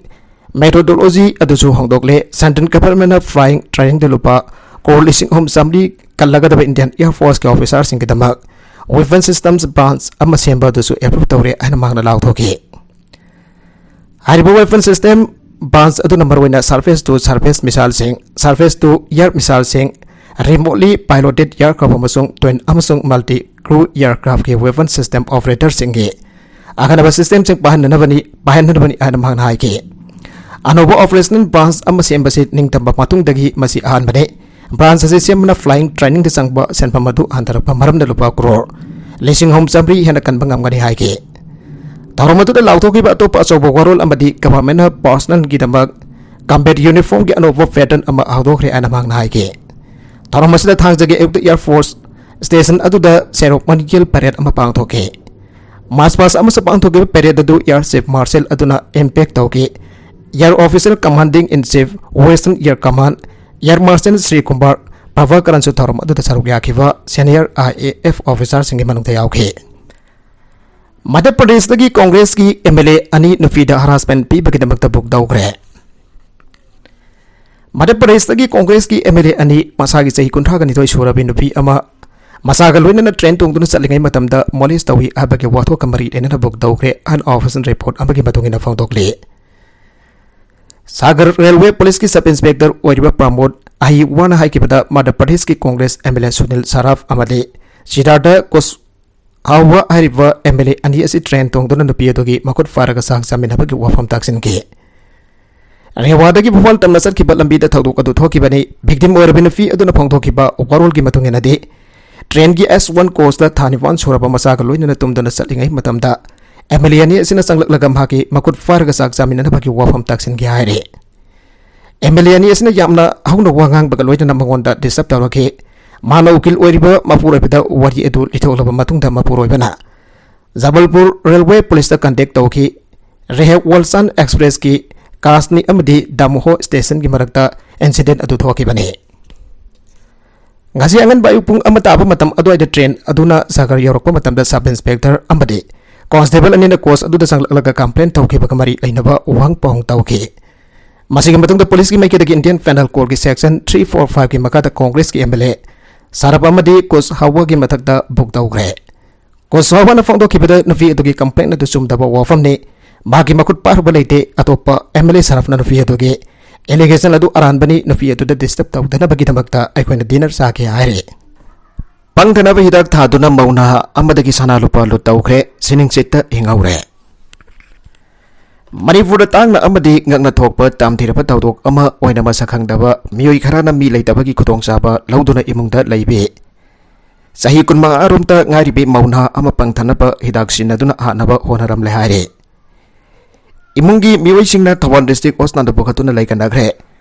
methodology ꯑꯗꯨꯁꯨ ꯍꯣꯡꯗꯣꯛꯂꯦ꯫ Central governmentꯅ flying trainingꯗ ꯂꯨꯄꯥ ꯀ꯭ꯔꯣꯔ ꯂꯤꯁꯤꯡ ꯑꯍꯨꯝ ꯆꯥꯃꯔꯤ ꯀꯜꯂꯒꯗꯕ Indian Air Forceꯀꯤ officerꯁꯤꯡꯒꯤꯗꯃꯛ weapon systems branch ꯑꯃ ꯁꯦꯝꯕ ꯑꯗꯨꯁꯨ approve ꯇꯧꯔꯦ ꯍꯥꯏꯅ ꯃꯍꯥꯛꯅ ꯂꯥꯎꯊꯣꯛꯈꯤ꯫ ꯍꯥꯏꯔꯤꯕ weapon system branch ꯑꯗꯨꯅ ꯃꯔꯨꯑꯣꯏꯅ surface to surface missileꯁꯤꯡ, surface to air missileꯁꯤꯡ, remotely piloted aircraft ꯑꯃꯁꯨꯡ twin ꯑꯃꯁꯨꯡ multi crew aircraftꯀꯤ weapon system operatorꯁꯤꯡꯒꯤ ꯑꯈꯟꯅꯕ systemꯁꯤꯡ ꯄꯥꯏꯍꯟꯅꯅꯕꯅꯤ, ꯄꯥꯏꯍꯟꯅꯅꯕꯅꯤ ꯍꯥꯏꯅ ꯃꯍꯥꯛꯅ ꯍꯥꯏꯈꯤ꯫ ꯑꯅꯧꯕ operational branch ꯑꯃ ꯁꯦꯝꯕꯁꯤ ꯅꯤꯡꯇꯝꯕ ꯃꯇꯨꯡꯗꯒꯤ ꯃꯁꯤ ꯑꯍꯥꯟꯕꯅꯤ꯫ Branch ꯑꯁꯤ ꯁꯦꯝꯕꯅ flying trainingꯗ ꯆꯪꯕ ꯁꯦꯟꯐꯝ ꯑꯗꯨ ꯍꯟꯊꯔꯛꯄ ꯃꯔꯝꯅ ꯂꯨꯄꯥ ꯀ꯭ꯔꯣꯔ ꯂꯤꯁꯤꯡ ꯑꯍꯨꯝ ꯆꯥꯃꯔꯤ ꯍꯦꯟꯅ ꯀꯟꯕ ꯉꯝꯒꯅꯤ ꯍꯥꯏꯈꯤ꯫ ꯊꯧꯔꯝ ꯑꯗꯨꯗ ꯂꯥꯎꯊꯣꯛꯈꯤꯕ ꯑꯇꯣꯞꯄ ꯑꯆꯧꯕ ꯋꯥꯔꯣꯜ ꯑꯃꯗꯤ governmentꯅ personnelꯒꯤꯗꯃꯛ combat uniformꯒꯤ ꯑꯅꯧꯕ pattern ꯑꯃ ꯍꯧꯗꯣꯛꯈ꯭ꯔꯦ ꯍꯥꯏꯅ ꯃꯍꯥꯛꯅ ꯍꯥꯏꯈꯤ꯫ ꯊꯧꯔꯝ ꯑꯁꯤꯗ ꯊꯥꯡꯖꯒꯤ ꯑꯌꯨꯛꯇ Air Force Station ꯑꯗꯨꯗ ꯁꯦꯔꯣꯛ ꯃꯅꯤꯀꯦꯜ parade ꯑꯃ ꯄꯥꯡꯊꯣꯛꯈꯤ꯫ March past ꯑꯃꯁꯨ ꯄꯥꯡꯊꯣꯛꯈꯤꯕ parade ꯑꯗꯨ Air Chief Marshal ꯑꯗꯨꯅ impect ꯇꯧꯈꯤ꯫ Air Officer Commanding in Chief, Western Air Command, Air Marshal Shri Kumar ꯄ꯭ꯔꯚꯥꯀꯔꯟꯁꯨ ꯊꯧꯔꯝ ꯑꯗꯨꯗ ꯁꯔꯨꯛ ꯌꯥꯈꯤꯕ senior I A F officerꯁꯤꯡꯒꯤ ꯃꯅꯨꯡꯗ ꯌꯥꯎꯈꯤ꯫ ꯃꯙ꯭ꯌ ꯄ꯭ꯔꯗꯦꯁꯇꯒꯤ ꯀꯣꯡꯒ꯭ꯔꯦꯁꯀꯤ M L A ꯑꯅꯤ ꯅꯨꯄꯤꯗ harassment ꯄꯤꯕꯒꯤꯗꯃꯛꯇ book ꯇꯧꯈ꯭ꯔꯦ꯫ ꯃꯙ꯭ꯌ ꯄ꯭ꯔꯗꯦꯁꯇꯒꯤ ꯀꯣꯡꯒ꯭ꯔꯦꯁꯀꯤ M L A ꯑꯅꯤ ꯃꯁꯥꯒꯤ ꯆꯍꯤ ꯀꯨꯟꯊ꯭ꯔꯥꯒ ꯅꯤꯊꯣꯏ ꯁꯨꯔꯕꯤ ꯅꯨꯄꯤ ꯑꯃ ꯃꯆꯥꯒ ꯂꯣꯏꯅꯅ train ꯇꯣꯡꯗꯨꯅ ꯆꯠꯂꯤꯉꯩ ꯃꯇꯝꯗ molest ꯇꯧꯏ ꯍꯥꯏꯕꯒꯤ ꯋꯥꯊꯣꯛꯀ ꯃꯔꯤ ꯂꯩꯅꯅ book ꯇꯧꯈ꯭ꯔꯦ ꯍꯥꯏꯅ official report ꯑꯃꯒꯤ ꯃꯇꯨꯡ ꯏꯟꯅ ꯐꯣꯡꯗꯣꯛꯂꯤ꯫ ꯁꯥꯒꯔ railway policeꯀꯤ sub inspector ꯑꯣꯏꯔꯤꯕ ꯄ꯭ꯔꯃꯣꯗ ꯑꯍꯤꯋꯥꯅ ꯍꯥꯏꯈꯤꯕꯗ, ꯃꯙ꯭ꯌ ꯄ꯭ꯔꯗꯦꯁꯀꯤ Congress M L A Sunil ꯁꯥꯔꯥꯐ ꯑꯃꯗꯤ ꯁꯤꯗꯥꯔꯊ ꯀꯨꯁ ꯍꯥꯎꯋꯥ ꯍꯥꯏꯔꯤꯕ M L A ꯑꯅꯤ ꯑꯁꯤ train ꯇꯣꯡꯗꯨꯅ ꯅꯨꯄꯤ ꯑꯗꯨꯒꯤ ꯃꯈꯨꯠ ꯐꯥꯔꯒ ꯆꯥꯛ ꯆꯥꯃꯤꯟꯅꯕꯒꯤ ꯋꯥꯐꯝ ꯇꯥꯛꯁꯤꯟꯈꯤ꯫ ꯔꯦꯋꯥꯗꯒꯤ ꯚꯣꯄꯥꯜ ꯇꯝꯅ ꯆꯠꯈꯤꯕ ꯂꯝꯕꯤꯗ ꯊꯧꯗꯣꯛ ꯑꯗꯨ ꯊꯣꯛꯈꯤꯕꯅꯤ꯫ Victim ꯑꯣꯏꯔꯕꯤ ꯅꯨꯄꯤ ꯑꯗꯨꯅ ꯐꯣꯡꯗꯣꯛꯈꯤꯕ ꯋꯥꯔꯣꯜꯒꯤ ꯃꯇꯨꯡ ꯏꯟꯅꯗꯤ, trainꯒꯤ S one coachꯇ ꯊꯥ ꯅꯤꯄꯥꯟ ꯁꯨꯔꯕ ꯃꯆꯥꯒ ꯂꯣꯏꯅꯅ ꯇꯨꯝꯗꯨꯅ ꯆꯠꯂꯤꯉꯩ ꯃꯇꯝꯗ M L A ꯑꯅꯤ ꯑꯁꯤꯅ ꯆꯪꯂꯛꯂꯒ ꯃꯍꯥꯛꯀꯤ ꯃꯈꯨꯠ ꯐꯥꯔꯒ ꯆꯥꯛ ꯆꯥꯃꯤꯟꯅꯅꯕꯒꯤ ꯋꯥꯐꯝ ꯇꯥꯛꯁꯤꯟꯈꯤ ꯍꯥꯏꯔꯤ꯫ M L A ꯑꯅꯤ ꯑꯁꯤꯅ ꯌꯥꯝꯅ ꯍꯧꯅ ꯋꯥ ꯉꯥꯡꯕꯒ ꯂꯣꯏꯅꯅ ꯃꯉꯣꯟꯗ disturb ꯇꯧꯔꯛꯈꯤ꯫ ꯃꯥꯅ ꯎꯀꯤꯜ ꯑꯣꯏꯔꯤꯕ ꯃꯄꯨꯔꯣꯏꯕꯗ ꯋꯥꯔꯤ ꯑꯗꯨ ꯂꯤꯊꯣꯛꯂꯕ ꯃꯇꯨꯡꯗ, ꯃꯄꯨꯔꯣꯏꯕꯅ ꯖꯕꯜꯄꯨꯔ railway policeꯇ contact ꯇꯧꯈꯤ꯫ ꯔꯦꯍ ꯋꯜꯁꯥꯟ Expressꯀꯤ ꯀꯥꯁꯅꯤ ꯑꯃꯗꯤ ꯗꯥꯃꯣꯍꯣ stationꯒꯤ ꯃꯔꯛꯇ incident ꯑꯗꯨ ꯊꯣꯛꯈꯤꯕꯅꯤ꯫ ꯉꯁꯤ ꯑꯉꯟꯕ ꯑꯌꯨꯛ ꯄꯨꯡ ꯑꯃ ꯇꯥꯕ ꯃꯇꯝ ꯑꯗꯨꯋꯥꯏꯗ train ꯑꯗꯨꯅ ꯁꯥꯒꯔ ꯌꯧꯔꯛꯄ ꯃꯇꯝꯗ sub inspector ꯑꯃꯗꯤ constable ꯑꯅꯤꯅ coach ꯑꯗꯨꯗ ꯆꯪꯂꯛꯂꯒ complaint ꯇꯧꯈꯤꯕꯒ ꯃꯔꯤ ꯂꯩꯅꯕ ꯋꯥꯍꯪ ꯄꯥꯎꯍꯪ ꯇꯧꯈꯤ꯫ ꯃꯁꯤꯒꯤ ꯃꯇꯨꯡꯗ policeꯀꯤ ꯃꯥꯏꯀꯩꯗꯒꯤ Indian Penal Codeꯀꯤ section three four fiveꯀꯤ ꯃꯈꯥꯗ ꯀꯣꯡꯒ꯭ꯔꯦꯁꯀꯤ M L A ꯁꯥꯔꯥꯐ ꯑꯃꯗꯤ ꯀꯨꯁ ꯍꯥꯎꯋꯥꯒꯤ ꯃꯊꯛꯇ book ꯇꯧꯈ꯭ꯔꯦ꯫ ꯀꯨꯁ ꯍꯥꯎꯋꯥꯅ ꯐꯣꯡꯗꯣꯛꯈꯤꯕꯗ, ꯅꯨꯄꯤ ꯑꯗꯨꯒꯤ complaint ꯑꯗꯨ ꯆꯨꯝꯗꯕ ꯋꯥꯐꯝꯅꯤ꯫ ꯃꯍꯥꯛꯀꯤ ꯃꯈꯨꯠ ꯄꯥꯏꯔꯨꯕ ꯂꯩꯇꯦ꯫ ꯑꯇꯣꯞꯄ M L A ꯁꯥꯔꯥꯐꯅ ꯅꯨꯄꯤ ꯑꯗꯨꯒꯤ allegation ꯑꯗꯨ ꯑꯔꯥꯟꯕꯅꯤ꯫ ꯅꯨꯄꯤ ꯑꯗꯨꯗ disturb ꯇꯧꯗꯅꯕꯒꯤꯗꯃꯛꯇ ꯑꯩꯈꯣꯏꯅ dinner ꯆꯥꯈꯤ ꯍꯥꯏꯔꯤ꯫ ꯄꯪꯊꯅꯕ ꯍꯤꯗꯥꯛ ꯊꯥꯗꯨꯅ ꯃꯧ ꯅꯍꯥ ꯑꯃꯗꯒꯤ ꯁꯅꯥ ꯂꯨꯄꯥ ꯂꯨꯠ ꯇꯧꯈ꯭ꯔꯦ꯫ ꯁꯤꯅꯤꯡꯆꯤꯠꯇ ꯍꯤꯡꯍꯧꯔꯦ꯫ ꯃꯅꯤꯄꯨꯔꯗ ꯇꯥꯡꯅ ꯑꯃꯗꯤ ꯉꯛꯅ ꯊꯣꯛꯄ ꯇꯝꯊꯤꯔꯕ ꯊꯧꯗꯣꯛ ꯑꯃ ꯑꯣꯏꯅ ꯃꯁꯛ ꯈꯪꯗꯕ ꯃꯤꯑꯣꯏ ꯈꯔꯅ ꯃꯤ ꯂꯩꯇꯕꯒꯤ ꯈꯨꯗꯣꯡꯆꯥꯕ ꯂꯧꯗꯨꯅ ꯏꯃꯨꯡꯗ ꯂꯩꯕꯤ ꯆꯍꯤ ꯀꯨꯟꯃꯉꯥ ꯔꯣꯝꯇ ꯉꯥꯏꯔꯤꯕꯤ ꯃꯧ ꯅꯍꯥ ꯑꯃ ꯄꯪꯊꯅꯕ ꯍꯤꯗꯥꯛ ꯁꯤꯖꯤꯟꯅꯗꯨꯅ ꯍꯥꯠꯅꯕ ꯍꯣꯠꯅꯔꯝꯂꯦ ꯍꯥꯏꯔꯤ꯫ ꯏꯃꯨꯡꯒꯤ ꯃꯤꯑꯣꯏꯁꯤꯡꯅ ꯊꯧꯕꯥꯜ district hospitalꯗ ꯄꯨꯈꯠꯇꯨꯅ ꯂꯩꯀꯟꯅꯈ꯭ꯔꯦ꯫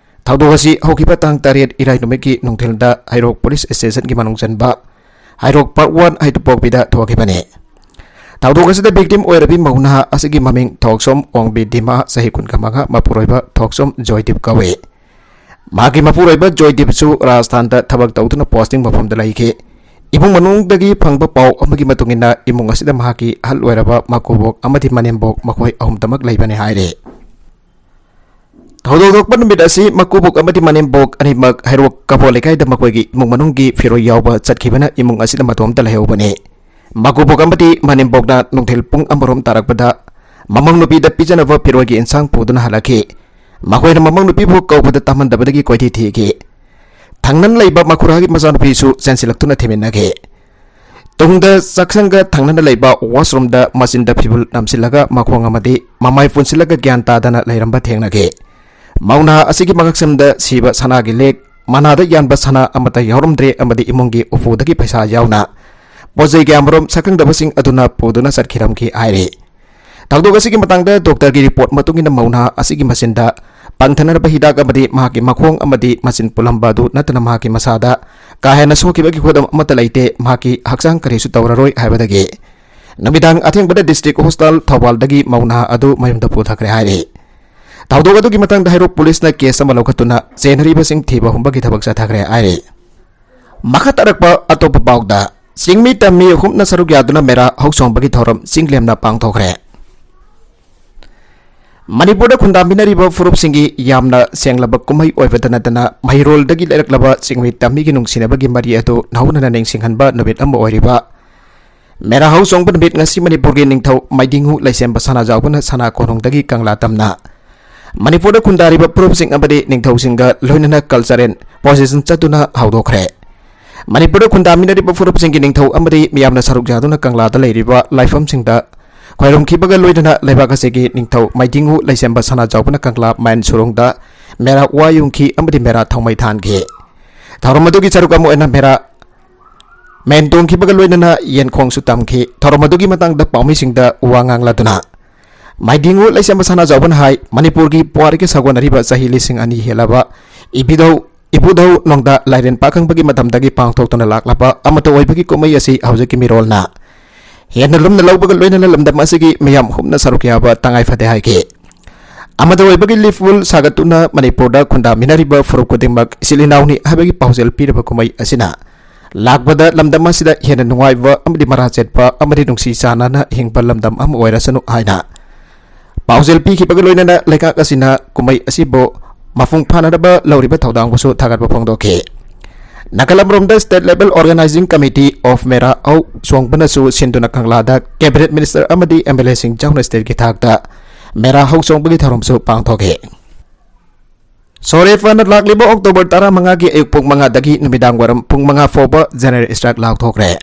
ꯊꯧꯗꯣꯛ ꯑꯁꯤ ꯍꯧꯈꯤꯕ ꯇꯥꯡ ꯇꯔꯦꯠ ꯏꯔꯥꯏ ꯅꯨꯃꯤꯠꯀꯤ ꯅꯨꯡꯊꯤꯜꯗ ꯍꯩꯔꯣꯛ ꯄꯨꯂꯤꯁ ꯁ꯭ꯇꯦꯁꯟꯒꯤ ꯃꯅꯨꯡ ꯆꯟꯕ ꯍꯩꯔꯣꯛ ꯄꯥꯔꯠ ꯋꯥꯟ ꯍꯩꯇꯨꯄꯣꯛꯄꯤꯗ ꯊꯣꯛꯈꯤꯕꯅꯤ꯫ ꯊꯧꯗꯣꯛ ꯑꯁꯤꯗ ꯚꯤꯛꯇꯤꯝ ꯑꯣꯏꯔꯕꯤ ꯃꯧ ꯅꯍꯥ ꯑꯁꯤꯒꯤ ꯃꯃꯤꯡ ꯊꯣꯛꯁꯣꯝ ꯑꯣꯡꯕꯤ ꯗꯤꯃꯥ, ꯆꯍꯤ ꯀꯨꯟꯒ ꯃꯉꯥ, ꯃꯄꯨꯔꯣꯏꯕ ꯊꯣꯛꯁꯣꯝ ꯖꯣꯏꯗꯤꯞ ꯀꯧꯏ꯫ ꯃꯍꯥꯛꯀꯤ ꯃꯄꯨꯔꯣꯏꯕ ꯖꯣꯏꯗꯤꯞꯁꯨ ꯔꯥꯖꯁꯊꯥꯟꯗ ꯊꯕꯛ ꯇꯧꯗꯨꯅ ꯄꯣꯁꯇꯤꯡ ꯃꯐꯝꯗ ꯂꯩꯈꯤ꯫ ꯏꯃꯨꯡ ꯃꯅꯨꯡꯗꯒꯤ ꯐꯪꯕ ꯄꯥꯎ ꯑꯃꯒꯤ ꯃꯇꯨꯡ ꯏꯟꯅ, ꯏꯃꯨꯡ ꯑꯁꯤꯗ ꯃꯍꯥꯛꯀꯤ ꯑꯍꯜ ꯑꯣꯏꯔꯕ ꯃꯀꯨꯕꯣꯛ ꯑꯃꯗꯤ ꯃꯅꯦꯝꯕꯣꯛ, ꯃꯈꯣꯏ ꯑꯍꯨꯝꯇꯃꯛ ꯂꯩꯕꯅꯤ ꯍꯥꯏꯔꯤ꯫ ꯊꯧꯗꯣꯛ ꯊꯣꯛꯄ ꯅꯨꯃꯤꯠ ꯑꯁꯤ ꯃꯀꯨꯕꯣꯛ ꯑꯃꯗꯤ ꯃꯅꯦꯝꯕꯣꯛ ꯑꯅꯤꯃꯛ ꯍꯩꯔꯣꯛ ꯀꯕꯣ ꯂꯩꯀꯥꯏꯗ ꯃꯈꯣꯏꯒꯤ ꯏꯃꯨꯡ ꯃꯅꯨꯡꯒꯤ ꯐꯤꯔꯣꯏ ꯌꯥꯎꯕ ꯆꯠꯈꯤꯕꯅ ꯏꯃꯨꯡ ꯑꯁꯤꯗ ꯃꯇꯣꯝꯇ ꯂꯩꯍꯧꯕꯅꯤ꯫ ꯃꯀꯨꯕꯣꯛ ꯑꯃꯗꯤ ꯃꯅꯦꯝꯕꯣꯛꯅ ꯅꯨꯡꯊꯤꯜ ꯄꯨꯡ ꯑꯃꯔꯣꯝ ꯇꯥꯔꯛꯄꯗ ꯃꯃꯧ ꯅꯨꯄꯤꯗ ꯄꯤꯖꯅꯕ ꯐꯤꯔꯣꯏꯒꯤ ꯏꯟꯁꯥꯡ ꯄꯨꯗꯨꯅ ꯍꯜꯂꯛꯈꯤ꯫ ꯃꯈꯣꯏꯅ ꯃꯃꯧ ꯅꯨꯄꯤꯕꯨ ꯀꯧꯕꯗ ꯇꯥꯃꯟꯗꯕꯗꯒꯤ ꯀꯣꯏꯊꯤ ꯊꯤꯈꯤ꯫ ꯊꯪꯅꯅ ꯂꯩꯕ ꯃꯈꯨꯔꯥꯒꯤ ꯃꯆꯥꯅꯨꯄꯤꯁꯨ ꯆꯦꯟꯁꯤꯜꯂꯛꯇꯨꯅ ꯊꯤꯃꯤꯟꯅꯈꯤ꯫ ꯇꯨꯡꯗ ꯆꯥꯛꯁꯪꯒ ꯊꯪꯅꯅ ꯂꯩꯕ ꯋꯥꯁꯔꯨꯝꯗ ꯃꯆꯤꯟꯗ ꯐꯤꯕꯨꯜ ꯅꯝꯁꯤꯜꯂꯒ ꯃꯈꯣꯡ ꯑꯃꯗꯤ ꯃꯃꯥꯏ ꯄꯨꯟꯁꯤꯜꯂꯒ ꯒ꯭ꯌꯥꯟ ꯇꯥꯗꯅ ꯂꯩꯔꯝꯕ ꯊꯦꯡꯅꯈꯤ꯫ ꯃꯧ ꯅꯍꯥ ꯑꯁꯤꯒꯤ ꯃꯉꯛꯁꯝꯗ ꯁꯤꯕ ꯁꯅꯥꯒꯤ ꯂꯤꯛ, ꯃꯅꯥꯗ ꯌꯥꯟꯕ ꯁꯅꯥ ꯑꯃꯠꯇ ꯌꯥꯎꯔꯝꯗ꯭ꯔꯦ ꯑꯃꯗꯤ ꯏꯃꯨꯡꯒꯤ ꯎꯄꯨꯗꯒꯤ ꯄꯩꯁꯥ ꯌꯥꯎꯅ ꯄꯣꯠ ꯆꯩ ꯀꯌꯥꯃꯔꯨꯝ ꯁꯛꯈꯪꯗꯕꯁꯤꯡ ꯑꯗꯨꯅ ꯄꯨꯗꯨꯅ ꯆꯠꯈꯤꯔꯝꯈꯤ ꯍꯥꯏꯔꯤ꯫ ꯊꯧꯗꯣꯛ ꯑꯁꯤꯒꯤ ꯃꯇꯥꯡꯗ ꯗꯣꯛꯇꯔꯒꯤ ꯔꯤꯄꯣꯔꯠ ꯃꯇꯨꯡ ꯏꯟꯅ ꯃꯧ ꯅꯍꯥ ꯑꯁꯤꯒꯤ ꯃꯆꯤꯟꯗ ꯄꯪꯊꯅꯔꯕ ꯍꯤꯗꯥꯛ ꯑꯃꯗꯤ ꯃꯍꯥꯛꯀꯤ ꯃꯈꯣꯡ ꯑꯃꯗꯤ ꯃꯆꯤꯟ ꯄꯨꯜꯂꯝꯕ ꯑꯗꯨ ꯅꯠꯇꯅ ꯃꯍꯥꯛꯀꯤ ꯃꯁꯥꯗ ꯀꯥ ꯍꯦꯟꯅ ꯁꯣꯛꯈꯤꯕꯒꯤ ꯈꯨꯗꯝ ꯑꯃꯠꯇ ꯂꯩꯇꯦ, ꯃꯍꯥꯛꯀꯤ ꯍꯛꯆꯥꯡ ꯀꯔꯤꯁꯨ ꯇꯧꯔꯔꯣꯏ ꯍꯥꯏꯕꯗꯒꯤ ꯅꯨꯃꯤꯗꯥꯡ ꯑꯊꯦꯡꯕꯗ ꯗꯤꯁꯇ꯭ꯔꯤꯛ ꯍꯣꯁꯄꯤꯇꯥꯜ ꯊꯧꯕꯥꯜꯗꯒꯤ ꯃꯧ ꯅꯍꯥ ꯑꯗꯨ ꯃꯌꯨꯝꯗ ꯄꯨꯊꯈ꯭ꯔꯦ ꯍꯥꯏꯔꯤ꯫ ꯊꯧꯗꯣꯛ ꯑꯗꯨꯒꯤ ꯃꯇꯥꯡꯗ ꯍꯩꯔꯣꯛ ꯄꯨꯂꯤꯁꯅ ꯀꯦꯁ ꯑꯃ ꯂꯧꯈꯠꯇꯨꯅ ꯆꯦꯟꯅꯔꯤꯕꯁꯤꯡ ꯊꯤꯕ ꯍꯨꯝꯕꯒꯤ ꯊꯕꯛ ꯆꯠꯊꯈ꯭ꯔꯦ ꯍꯥꯏꯔꯤ꯫ ꯃꯈꯥ ꯇꯥꯔꯛꯄ ꯑꯇꯣꯞꯄ ꯄꯥꯎꯗ, ꯆꯤꯡꯃꯤ ꯇꯝꯃꯤ ꯑꯍꯨꯝꯅ ꯁꯔꯨꯛ ꯌꯥꯗꯨꯅ ꯃꯦꯔꯥ ꯍꯧ ꯆꯣꯡꯕꯒꯤ ꯊꯧꯔꯝ ꯆꯤꯡꯂꯦꯝꯅ ꯄꯥꯡꯊꯣꯛꯈ꯭ꯔꯦ꯫ ꯃꯅꯤꯄꯨꯔꯗ ꯈꯨꯟꯗꯥꯃꯤꯟꯅꯔꯤꯕ ꯐꯨꯔꯨꯞꯁꯤꯡꯒꯤ ꯌꯥꯝꯅ ꯁꯦꯡꯂꯕ ꯀꯨꯝꯍꯩ ꯑꯣꯏꯕꯇ ꯅꯠꯇꯅ ꯃꯍꯩꯔꯣꯜꯗꯒꯤ ꯂꯩꯔꯛꯂꯕ ꯆꯤꯡꯃꯤ ꯇꯝꯃꯤꯒꯤ ꯅꯨꯡꯁꯤꯅꯕꯒꯤ ꯃꯔꯤ ꯑꯗꯨ ꯅꯧꯍꯧꯅꯅ ꯅꯤꯡꯁꯤꯡꯍꯟꯕ ꯅꯨꯃꯤꯠ ꯑꯃ ꯑꯣꯏꯔꯤꯕ ꯃꯦꯔꯥ ꯍꯧ ꯆꯣꯡꯕ ꯅꯨꯃꯤꯠ ꯉꯁꯤ ꯃꯅꯤꯄꯨꯔꯒꯤ ꯅꯤꯡꯊꯧ ꯃꯥꯏꯗꯤꯡꯉꯨ ꯂꯩꯁꯦꯝꯕ ꯁꯅꯥꯖꯥꯎꯕꯅ ꯁꯅꯥ ꯀꯣꯅꯨꯡꯗꯒꯤ ꯀꯪꯂꯥ ꯇꯝꯅ ꯃꯅꯤꯄꯨꯔꯗ ꯈꯨꯟꯗꯥꯔꯤꯕ ꯐꯨꯔꯨꯞꯁꯤꯡ ꯑꯃꯗꯤ ꯅꯤꯡꯊꯧꯁꯤꯡꯒ ꯂꯣꯏꯅꯅ ꯀꯜꯆꯔꯦꯜ ꯄ꯭ꯔꯣꯁꯦꯁꯟ ꯆꯠꯇꯨꯅ ꯍꯧꯗꯣꯛꯈ꯭ꯔꯦ꯫ ꯃꯅꯤꯄꯨꯔꯗ ꯈꯨꯟꯗꯥꯃꯤꯟꯅꯔꯤꯕ ꯐꯨꯔꯨꯞꯁꯤꯡꯒꯤ ꯅꯤꯡꯊꯧ ꯑꯃꯗꯤ ꯃꯤꯌꯥꯝꯅ ꯁꯔꯨꯛ ꯌꯥꯗꯨꯅ ꯀꯪꯂꯥꯗ ꯂꯩꯔꯤꯕ ꯂꯥꯏꯐꯝꯁꯤꯡꯗ ꯈꯣꯏꯔꯨꯝꯈꯤꯕꯒ ꯂꯣꯏꯅꯅ ꯂꯩꯕꯥꯛ ꯑꯁꯤꯒꯤ ꯅꯤꯡꯊꯧ ꯃꯥꯏꯗꯤꯡꯉꯨ ꯂꯩꯁꯦꯝꯕ ꯁꯅꯥꯖꯥꯎꯕꯅ ꯀꯪꯂꯥ ꯃꯌꯥꯟ ꯁꯨꯔꯣꯡꯗ ꯃꯦꯔꯥ ꯋꯥ ꯌꯨꯡꯈꯤ ꯑꯃꯗꯤ ꯃꯦꯔꯥ ꯊꯧꯃꯩ ꯊꯥꯟꯈꯤ꯫ ꯊꯧꯔꯝ ꯑꯗꯨꯒꯤ ꯁꯔꯨꯛ ꯑꯃ ꯑꯣꯏꯅ ꯃꯦꯔꯥ ꯃꯦꯟ ꯇꯣꯡꯈꯤꯕꯒ ꯂꯣꯏꯅꯅ ꯌꯦꯟꯈꯣꯡꯁꯨ ꯇꯝꯈꯤ꯫ ꯊꯧꯔꯝ ꯑꯗꯨꯒꯤ ꯃꯇꯥꯡꯗ ꯄꯥꯎꯃꯤꯁꯤꯡꯗ ꯋꯥ ꯉꯥꯡꯂꯗꯨꯅ ꯃꯥꯏꯗꯤꯡꯉꯨ ꯂꯩꯁꯦꯝꯕ ꯁꯅꯥꯖꯥꯎꯕꯅ ꯍꯥꯏ, ꯃꯅꯤꯄꯨꯔꯒꯤ ꯄꯨꯋꯥꯔꯤꯒꯤ ꯁꯥꯒꯣꯟꯅꯔꯤꯕ ꯆꯍꯤ ꯂꯤꯁꯤꯡ ꯑꯅꯤ ꯍꯦꯜꯂꯕ ꯏꯕꯨꯙꯧ, ꯏꯕꯨꯙꯧ ꯅꯣꯡꯗꯥ ꯂꯥꯏꯔꯦꯟ ꯄꯥꯈꯪꯕꯒꯤ ꯃꯇꯝꯗꯒꯤ ꯄꯥꯡꯊꯣꯛꯇꯨꯅ ꯂꯥꯛꯂꯕ ꯑꯃꯠꯇ ꯑꯣꯏꯕꯒꯤ ꯀꯨꯝꯍꯩ ꯑꯁꯤ ꯍꯧꯖꯤꯛꯀꯤ ꯃꯤꯔꯣꯜꯅ ꯍꯦꯟꯅ ꯂꯨꯝꯅ ꯂꯧꯕꯒ ꯂꯣꯏꯅꯅ ꯂꯝꯗꯝ ꯑꯁꯤꯒꯤ ꯃꯤꯌꯥꯝ ꯍꯨꯞꯅ ꯁꯔꯨꯛ ꯌꯥꯕ ꯇꯉꯥꯏ ꯐꯗꯦ ꯍꯥꯏꯈꯤ꯫ ꯑꯃꯠꯇ ꯑꯣꯏꯕꯒꯤ ꯂꯤꯐꯨꯜ ꯁꯥꯒꯠꯇꯨꯅ ꯃꯅꯤꯄꯨꯔꯗ ꯈꯨꯟꯗꯥꯃꯤꯟꯅꯔꯤꯕ ꯐꯨꯔꯨꯞ ꯈꯨꯗꯤꯡꯃꯛ ꯏꯆꯤꯜ ꯏꯅꯥꯎꯅꯤ ꯍꯥꯏꯕꯒꯤ ꯄꯥꯎꯖꯦꯜ ꯄꯤꯔꯕ ꯀꯨꯝꯍꯩ ꯑꯁꯤꯅ ꯂꯥꯛꯄꯗ ꯂꯝꯗꯝ ꯑꯁꯤꯗ ꯍꯦꯟꯅ ꯅꯨꯡꯉꯥꯏꯕ ꯑꯃꯗꯤ ꯃꯔꯥ ꯆꯦꯠꯄ ꯑꯃꯗꯤ ꯅꯨꯡꯁꯤ ꯆꯥꯟꯅꯅ ꯍꯤꯡꯕ ꯂꯝꯗꯝ ꯑꯃ ꯑꯣꯏꯔꯁꯅꯨ ꯍꯥꯏꯅ ꯄꯥꯎꯖꯦꯜ ꯄꯤꯈꯤꯕꯒ ꯂꯣꯏꯅꯅ ꯂꯩꯉꯥꯛ ꯑꯁꯤꯅ ꯀꯨꯝꯍꯩ ꯑꯁꯤꯕꯨ ꯃꯄꯨꯡ ꯐꯥꯅꯅꯕ ꯂꯧꯔꯤꯕ ꯊꯧꯗꯥꯡꯕꯨꯁꯨ ꯊꯥꯒꯠꯄ ꯐꯣꯡꯗꯣꯛꯈꯤ꯫ ꯅꯥꯀꯜ ꯑꯃꯔꯣꯝꯗ State Level Organizing Committee of ꯃꯦꯔꯥ ꯍꯧ ꯆꯣꯡꯕꯅꯁꯨ ꯁꯤꯟꯗꯨꯅ ꯀꯪꯂꯥꯗ Cabinet Minister ꯑꯃꯗꯤ MLAꯁꯤꯡ ꯌꯥꯎꯅ stateꯀꯤ ꯊꯥꯛꯇ ꯃꯦꯔꯥ ꯍꯧ ꯆꯣꯡꯕꯒꯤ ꯊꯧꯔꯝꯁꯨ ꯄꯥꯡꯊꯣꯛꯈꯤ꯫ ꯁꯣꯔꯦꯐꯅ ꯂꯥꯛꯂꯤꯕ October ꯇꯔꯥꯃꯉꯥꯒꯤ ꯑꯌꯨꯛ ꯄꯨꯡ ꯃꯉꯥꯗꯒꯤ ꯅꯨꯃꯤꯗꯥꯡ ꯋꯥꯏꯔꯝ ꯄꯨꯡ ꯃꯉꯥ ꯐꯥꯎꯕ general strike ꯂꯥꯎꯊꯣꯛꯈ꯭ꯔꯦ꯫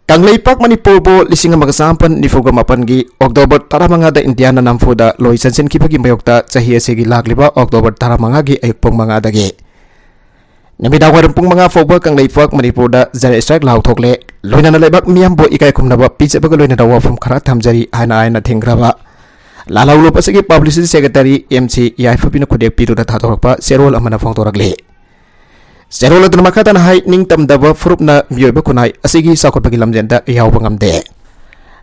ꯀꯪꯂꯩꯄꯥꯛ ꯃꯅꯤꯄꯨꯔꯕꯨ ꯂꯤꯁꯤꯡ ꯑꯃꯒ ꯆꯃꯥꯄꯟ ꯅꯤꯐꯨꯒ ꯃꯥꯄꯟꯒꯤ October ꯇꯔꯥꯃꯉꯥꯗ ꯏꯟꯗꯤꯌꯥꯅ ꯅꯝꯐꯨꯗ ꯂꯣꯏ ꯆꯟꯁꯤꯟꯈꯤꯕꯒꯤ ꯃꯥꯌꯣꯛꯇ ꯆꯍꯤ ꯑꯁꯤꯒꯤ ꯂꯥꯛꯂꯤꯕ October ꯇꯔꯥꯃꯉꯥꯒꯤ ꯑꯌꯨꯛ ꯄꯨꯡ ꯃꯉꯥꯗꯒꯤ ꯅꯨꯃꯤꯗꯥꯡ ꯋꯥꯏꯔꯝ ꯄꯨꯡ ꯃꯉꯥ ꯐꯥꯎꯕ ꯀꯪꯂꯩꯄꯥꯛ ꯃꯅꯤꯄꯨꯔꯗ general strike ꯂꯥꯎꯊꯣꯛꯂꯦ꯫ ꯂꯣꯏꯅꯅ ꯂꯩꯕꯥꯛ ꯃꯤꯌꯥꯝꯕꯨ ꯏꯀꯥꯏ ꯈꯨꯝꯅꯕ ꯄꯤꯖꯕꯒ ꯂꯣꯏꯅꯅ ꯋꯥꯐꯝ ꯈꯔ ꯊꯝꯖꯔꯤ ꯍꯥꯏꯅ ꯑꯥꯏꯟꯅ ꯊꯤꯡꯈ꯭ꯔꯕ ꯂꯥꯂꯧꯂꯨꯞ ꯑꯁꯤꯒꯤ publicity secretary M C ꯌꯥꯏꯐꯕꯤꯅ ꯈꯨꯗꯦꯛ ꯄꯤꯗꯨꯅ ꯊꯥꯗꯣꯔꯛꯄ ꯆꯦꯔꯣꯜ ꯑꯃꯅ ꯐꯣꯡꯗꯣꯔꯛꯂꯤ꯫ ꯆꯦꯔꯣꯜ ꯑꯗꯨꯅ ꯃꯈꯥ ꯇꯥꯅ ꯍꯥꯏ, ꯅꯤꯡꯇꯝꯗꯕ ꯐꯨꯔꯨꯞꯅ ꯃꯤꯑꯣꯏꯕ ꯈꯨꯟꯅꯥꯏ ꯑꯁꯤꯒꯤ ꯆꯥꯎꯈꯠꯄꯒꯤ ꯂꯝꯖꯦꯟꯗ ꯌꯥꯎꯕ ꯉꯝꯗꯦ꯫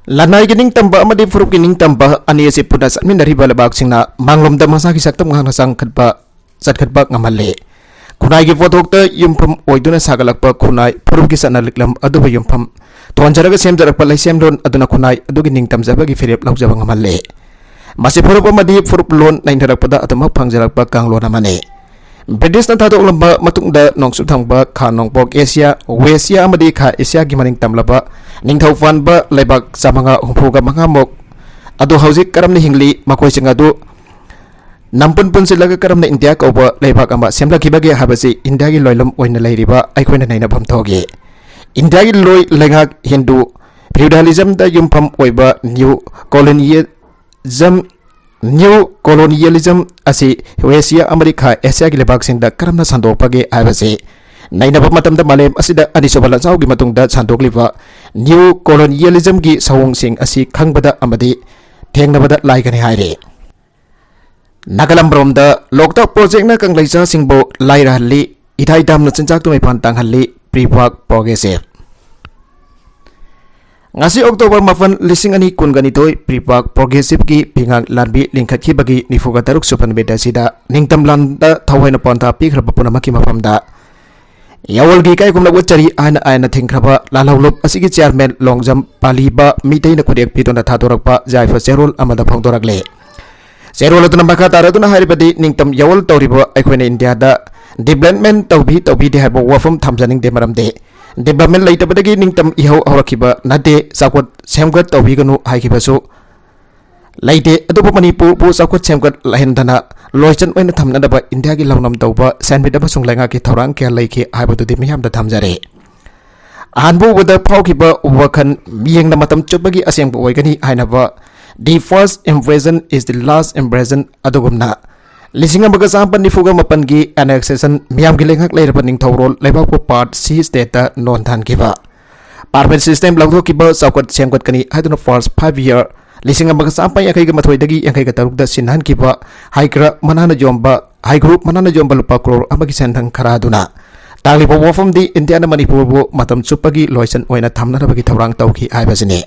ꯂꯅꯥꯏꯒꯤ ꯅꯤꯡꯇꯝꯕ ꯑꯃꯗꯤ ꯐꯨꯔꯨꯞꯀꯤ ꯅꯤꯡꯇꯝꯕ ꯑꯅꯤ ꯑꯁꯤ ꯄꯨꯟꯅ ꯆꯠꯃꯤꯟꯅꯔꯤꯕ ꯂꯩꯕꯥꯛꯁꯤꯡꯅ ꯃꯥꯡꯂꯣꯝꯗ ꯃꯁꯥꯒꯤ ꯁꯛꯇꯝ ꯉꯥꯛꯅ ꯆꯥꯎꯈꯠꯄ, ꯆꯠꯈꯠꯄ ꯉꯝꯍꯜꯂꯤ꯫ ꯈꯨꯟꯅꯥꯏꯒꯤ ꯄꯣꯠꯊꯣꯛꯇ ꯌꯨꯝꯐꯝ ꯑꯣꯏꯗꯨꯅ ꯁꯥꯒꯠꯂꯛꯄ ꯈꯨꯟꯅꯥꯏ ꯐꯨꯔꯨꯞꯀꯤ ꯆꯠꯅ ꯂꯤꯛꯂꯝ ꯑꯗꯨꯕꯨ ꯌꯨꯝꯐꯝ ꯊꯣꯟꯖꯔꯒ ꯁꯦꯝꯖꯔꯛꯄ ꯂꯩꯁꯦꯝꯂꯣꯟ ꯑꯗꯨꯅ ꯈꯨꯟꯅꯥꯏ ꯑꯗꯨꯒꯤ ꯅꯤꯡꯇꯝꯖꯕꯒꯤ ꯐꯤꯔꯦꯞ ꯂꯧꯖꯕ ꯉꯝꯍꯜꯂꯤ꯫ ꯃꯁꯤ ꯐꯨꯔꯨꯞ ꯑꯃꯗꯤ ꯐꯨꯔꯨꯞ ꯂꯣꯟ ꯅꯩꯅꯔꯛꯄꯗ ꯑꯗꯨꯃꯛ ꯐꯪꯖꯔꯛꯄ ꯀꯥꯡꯂꯣꯟ ꯑꯃꯅꯤ꯫ ꯕ꯭ꯔꯤꯇꯤꯁꯅ ꯊꯥꯗꯣꯛꯂꯝꯕ ꯃꯇꯨꯡꯗ ꯅꯣꯡꯆꯨꯞ ꯊꯪꯕ ꯈꯥ ꯅꯣꯡꯄꯣꯛ ꯑꯦꯁꯤꯌꯥ, ꯋꯦꯁꯤꯌꯥ ꯑꯃꯗꯤ ꯈꯥ ꯑꯦꯁꯤꯌꯥꯒꯤ ꯃꯅꯤꯡ ꯇꯝꯂꯕ ꯅꯤꯡꯊꯧ ꯄꯥꯟꯕ ꯂꯩꯕꯥꯛ ꯆꯥꯃꯉꯥ ꯍꯨꯝꯐꯨꯒ ꯃꯉꯥꯃꯨꯛ ꯑꯗꯨ ꯍꯧꯖꯤꯛ ꯀꯔꯝꯅ ꯍꯤꯡꯂꯤ, ꯃꯈꯣꯏꯁꯤꯡ ꯑꯗꯨ ꯅꯝꯄꯨꯟ ꯄꯨꯟꯁꯤꯜꯂꯒ ꯀꯔꯝꯅ ꯏꯟꯗꯤꯌꯥ ꯀꯧꯕ ꯂꯩꯕꯥꯛ ꯑꯃ ꯁꯦꯝꯂꯛꯈꯤꯕꯒꯦ ꯍꯥꯏꯕꯁꯤ ꯏꯟꯗꯤꯌꯥꯒꯤ ꯂꯣꯏꯂꯝ ꯑꯣꯏꯅ ꯂꯩꯔꯤꯕ ꯑꯩꯈꯣꯏꯅ ꯅꯩꯅꯐꯝ ꯊꯣꯛꯏ꯫ ꯏꯟꯗꯤꯌꯥꯒꯤ ꯂꯣꯏ ꯂꯩꯉꯥꯛ ꯍꯤꯟꯗꯨ feudalismꯗ ꯌꯨꯝꯐꯝ ꯑꯣꯏꯕ new colonialism, new colonialism ꯑꯁꯤ ꯋꯦꯁꯤꯌꯥ ꯑꯃꯗꯤ ꯈꯥ ꯑꯦꯁꯤꯌꯥꯒꯤ ꯂꯩꯕꯥꯛꯁꯤꯡꯗ ꯀꯔꯝꯅ ꯁꯟꯗꯣꯛꯄꯒꯦ ꯍꯥꯏꯕꯁꯤ ꯅꯩꯅꯕ ꯃꯇꯝꯗ ꯃꯥꯂꯦꯝ ꯑꯁꯤꯗ ꯑꯅꯤꯁꯨꯕ ꯂꯥꯟꯖꯥꯎꯒꯤ ꯃꯇꯨꯡꯗ ꯁꯟꯗꯣꯛꯂꯤꯕ new colonialismꯒꯤ ꯁꯑꯣꯡꯁꯤꯡ ꯑꯁꯤ ꯈꯪꯕꯗ ꯑꯃꯗꯤ ꯊꯦꯡꯅꯕꯗ ꯂꯥꯏꯒꯅꯤ ꯍꯥꯏꯔꯤ꯫ ꯅꯥꯒꯥꯂꯝꯔꯣꯝꯗ ꯂꯣꯛꯇꯥꯛ ꯄ꯭ꯔꯣꯖꯦꯛꯅ ꯀꯪꯂꯩꯆꯥꯁꯤꯡꯕꯨ ꯂꯥꯏꯔꯍꯜꯂꯤ, ꯏꯊꯥꯏ ꯗꯥꯝꯅ ꯆꯤꯟꯖꯥꯛꯇ ꯃꯩꯐꯥꯟ ꯇꯥꯡꯍꯜꯂꯤ, ꯄ꯭ꯔꯤꯄꯥꯛ ꯄ꯭ꯔꯣꯒ꯭ꯔꯦꯁꯤꯞ꯫ ꯉꯁꯤ ꯑꯣꯛꯇꯣꯕꯔ ꯃꯥꯄꯟ, ꯂꯤꯁꯤꯡ ꯑꯅꯤ ꯀꯨꯟꯒ ꯅꯤꯊꯣꯏ, ꯄ꯭ꯔꯤꯄꯥꯛ ꯄ꯭ꯔꯣꯒ꯭ꯔꯦꯁꯤꯞꯀꯤ ꯐꯤꯉꯥꯛ ꯂꯥꯟꯃꯤ ꯂꯤꯡꯈꯠꯈꯤꯕꯒꯤ ꯅꯤꯐꯨꯒ ꯇꯔꯨꯛ ꯁꯨꯕ ꯅꯨꯃꯤꯠ ꯑꯁꯤꯗ ꯅꯤꯡꯇꯝ ꯂꯥꯟꯗ ꯊꯋꯥꯏꯅ ꯄꯣꯟꯊꯥ ꯄꯤꯈ꯭ꯔꯕ ꯄꯨꯝꯅꯃꯛꯀꯤ ꯃꯐꯝꯗ ꯌꯥꯋꯜꯒꯤ ꯏꯀꯥꯏ ꯈꯨꯝꯅꯕ ꯎꯠꯆꯔꯤ ꯍꯥꯏꯅ ꯑꯥꯏꯟꯅ ꯊꯤꯡꯈ꯭ꯔꯕ ꯂꯥꯜꯍꯧꯂꯨꯞ ꯑꯁꯤꯒꯤ ꯆꯤꯌꯥꯔꯃꯦꯟ ꯂꯣꯡꯖꯝ ꯄꯥꯂꯤꯕ ꯃꯤꯇꯩꯅ ꯈꯨꯗꯦꯛ ꯄꯤꯗꯨꯅ ꯊꯥꯗꯣꯔꯛꯄ ꯌꯥꯏꯐ ꯆꯦꯔꯣꯜ ꯑꯃꯗ ꯐꯣꯡꯗꯣꯔꯛꯂꯦ꯫ ꯆꯦꯔꯣꯜ ꯑꯗꯨꯅ ꯃꯈꯥ ꯇꯥꯔꯗꯨꯅ ꯍꯥꯏꯔꯤꯕꯗꯤ, ꯅꯤꯡꯇꯝ ꯌꯥꯋꯜ ꯇꯧꯔꯤꯕ ꯑꯩꯈꯣꯏꯅ ꯏꯟꯗꯤꯌꯥꯗ development ꯇꯧꯕꯤ ꯇꯧꯕꯤꯗꯦ ꯍꯥꯏꯕ ꯋꯥꯐꯝ ꯊꯝꯖꯅꯤꯡꯗꯦ, ꯃꯔꯝꯗꯤ development ꯂꯩꯇꯕꯗꯒꯤ ꯅꯤꯡꯇꯝ ꯏꯍꯧ ꯍꯧꯔꯛꯈꯤꯕ ꯅꯠꯇꯦ, ꯆꯥꯎꯈꯠ ꯁꯦꯝꯒꯠ ꯇꯧꯕꯤꯒꯅꯨ ꯍꯥꯏꯈꯤꯕꯁꯨ ꯂꯩꯇꯦ꯫ ꯑꯗꯨꯕꯨ ꯃꯅꯤꯄꯨꯔꯕꯨ ꯆꯥꯎꯈꯠ ꯁꯦꯝꯒꯠ ꯂꯩꯍꯟꯗꯅ ꯂꯣꯏꯆꯟ ꯑꯣꯏꯅ ꯊꯝꯅꯅꯕ ꯏꯟꯗꯤꯌꯥꯒꯤ ꯂꯧꯅꯝ ꯇꯧꯕ ꯁꯦꯟꯃꯤꯠ ꯑꯃꯁꯨꯡ ꯂꯩꯉꯥꯛꯀꯤ ꯊꯧꯔꯥꯡ ꯀꯌꯥ ꯂꯩꯈꯤ ꯍꯥꯏꯕꯗꯨꯗꯤ ꯃꯤꯌꯥꯝꯗ ꯊꯝꯖꯔꯦ꯫ ꯑꯍꯥꯟꯕ ꯎꯕꯗ ꯐꯥꯎꯈꯤꯕ ꯋꯥꯈꯜ ꯃꯤꯠꯌꯦꯡꯅ ꯃꯇꯝ ꯆꯨꯞꯄꯒꯤ ꯑꯁꯦꯡꯕ ꯑꯣꯏꯒꯅꯤ ꯍꯥꯏꯅꯕ "The first impression is the last impression" ꯑꯗꯨꯒꯨꯝꯅ, ꯂꯤꯁꯤꯡ ꯑꯃꯒ ꯆꯥꯃꯥꯄꯟ ꯅꯤꯐꯨꯒ ꯃꯥꯄꯟꯒꯤ annexation, ꯃꯤꯌꯥꯝꯒꯤ ꯂꯩꯉꯥꯛ ꯂꯩꯔꯕ ꯅꯤꯡꯊꯧꯔꯣꯜ ꯂꯩꯕꯥꯛꯄꯨ Part C stateꯇ ꯅꯣꯟꯊꯍꯟꯈꯤꯕ, permanent system ꯂꯧꯊꯣꯛꯈꯤꯕ, ꯆꯥꯎꯈꯠ ꯁꯦꯝꯒꯠꯀꯅꯤ ꯍꯥꯏꯗꯨꯅ first five year, ꯂꯤꯁꯤꯡ ꯑꯃꯒ ꯆꯥꯃꯥꯄꯟ ꯌꯥꯡꯈꯩꯒ ꯃꯥꯊꯣꯏꯗꯒꯤ ꯌꯥꯡꯈꯩꯒ ꯇꯔꯨꯛꯇ ꯁꯤꯟꯅꯍꯟꯈꯤꯕ ꯍꯩꯒ꯭ꯔꯥ ꯃꯅꯥꯅ ꯌꯣꯟꯕ, ꯍꯩꯒ꯭ꯔꯨ ꯃꯅꯥꯅ ꯌꯣꯟꯕ ꯂꯨꯄꯥ ꯀ꯭ꯔꯣꯔ ꯑꯃꯒꯤ ꯁꯦꯟꯊꯪ ꯈꯔ ꯑꯗꯨꯅ ꯇꯥꯛꯂꯤꯕ ꯋꯥꯐꯝꯗꯤ ꯏꯟꯗꯤꯌꯥꯅ ꯃꯅꯤꯄꯨꯔꯕꯨ ꯃꯇꯝ ꯆꯨꯞꯄꯒꯤ ꯂꯣꯏꯁꯟ ꯑꯣꯏꯅ ꯊꯝꯅꯅꯕꯒꯤ ꯊꯧꯔꯥꯡ ꯇꯧꯈꯤ ꯍꯥꯏꯕꯁꯤꯅꯤ꯫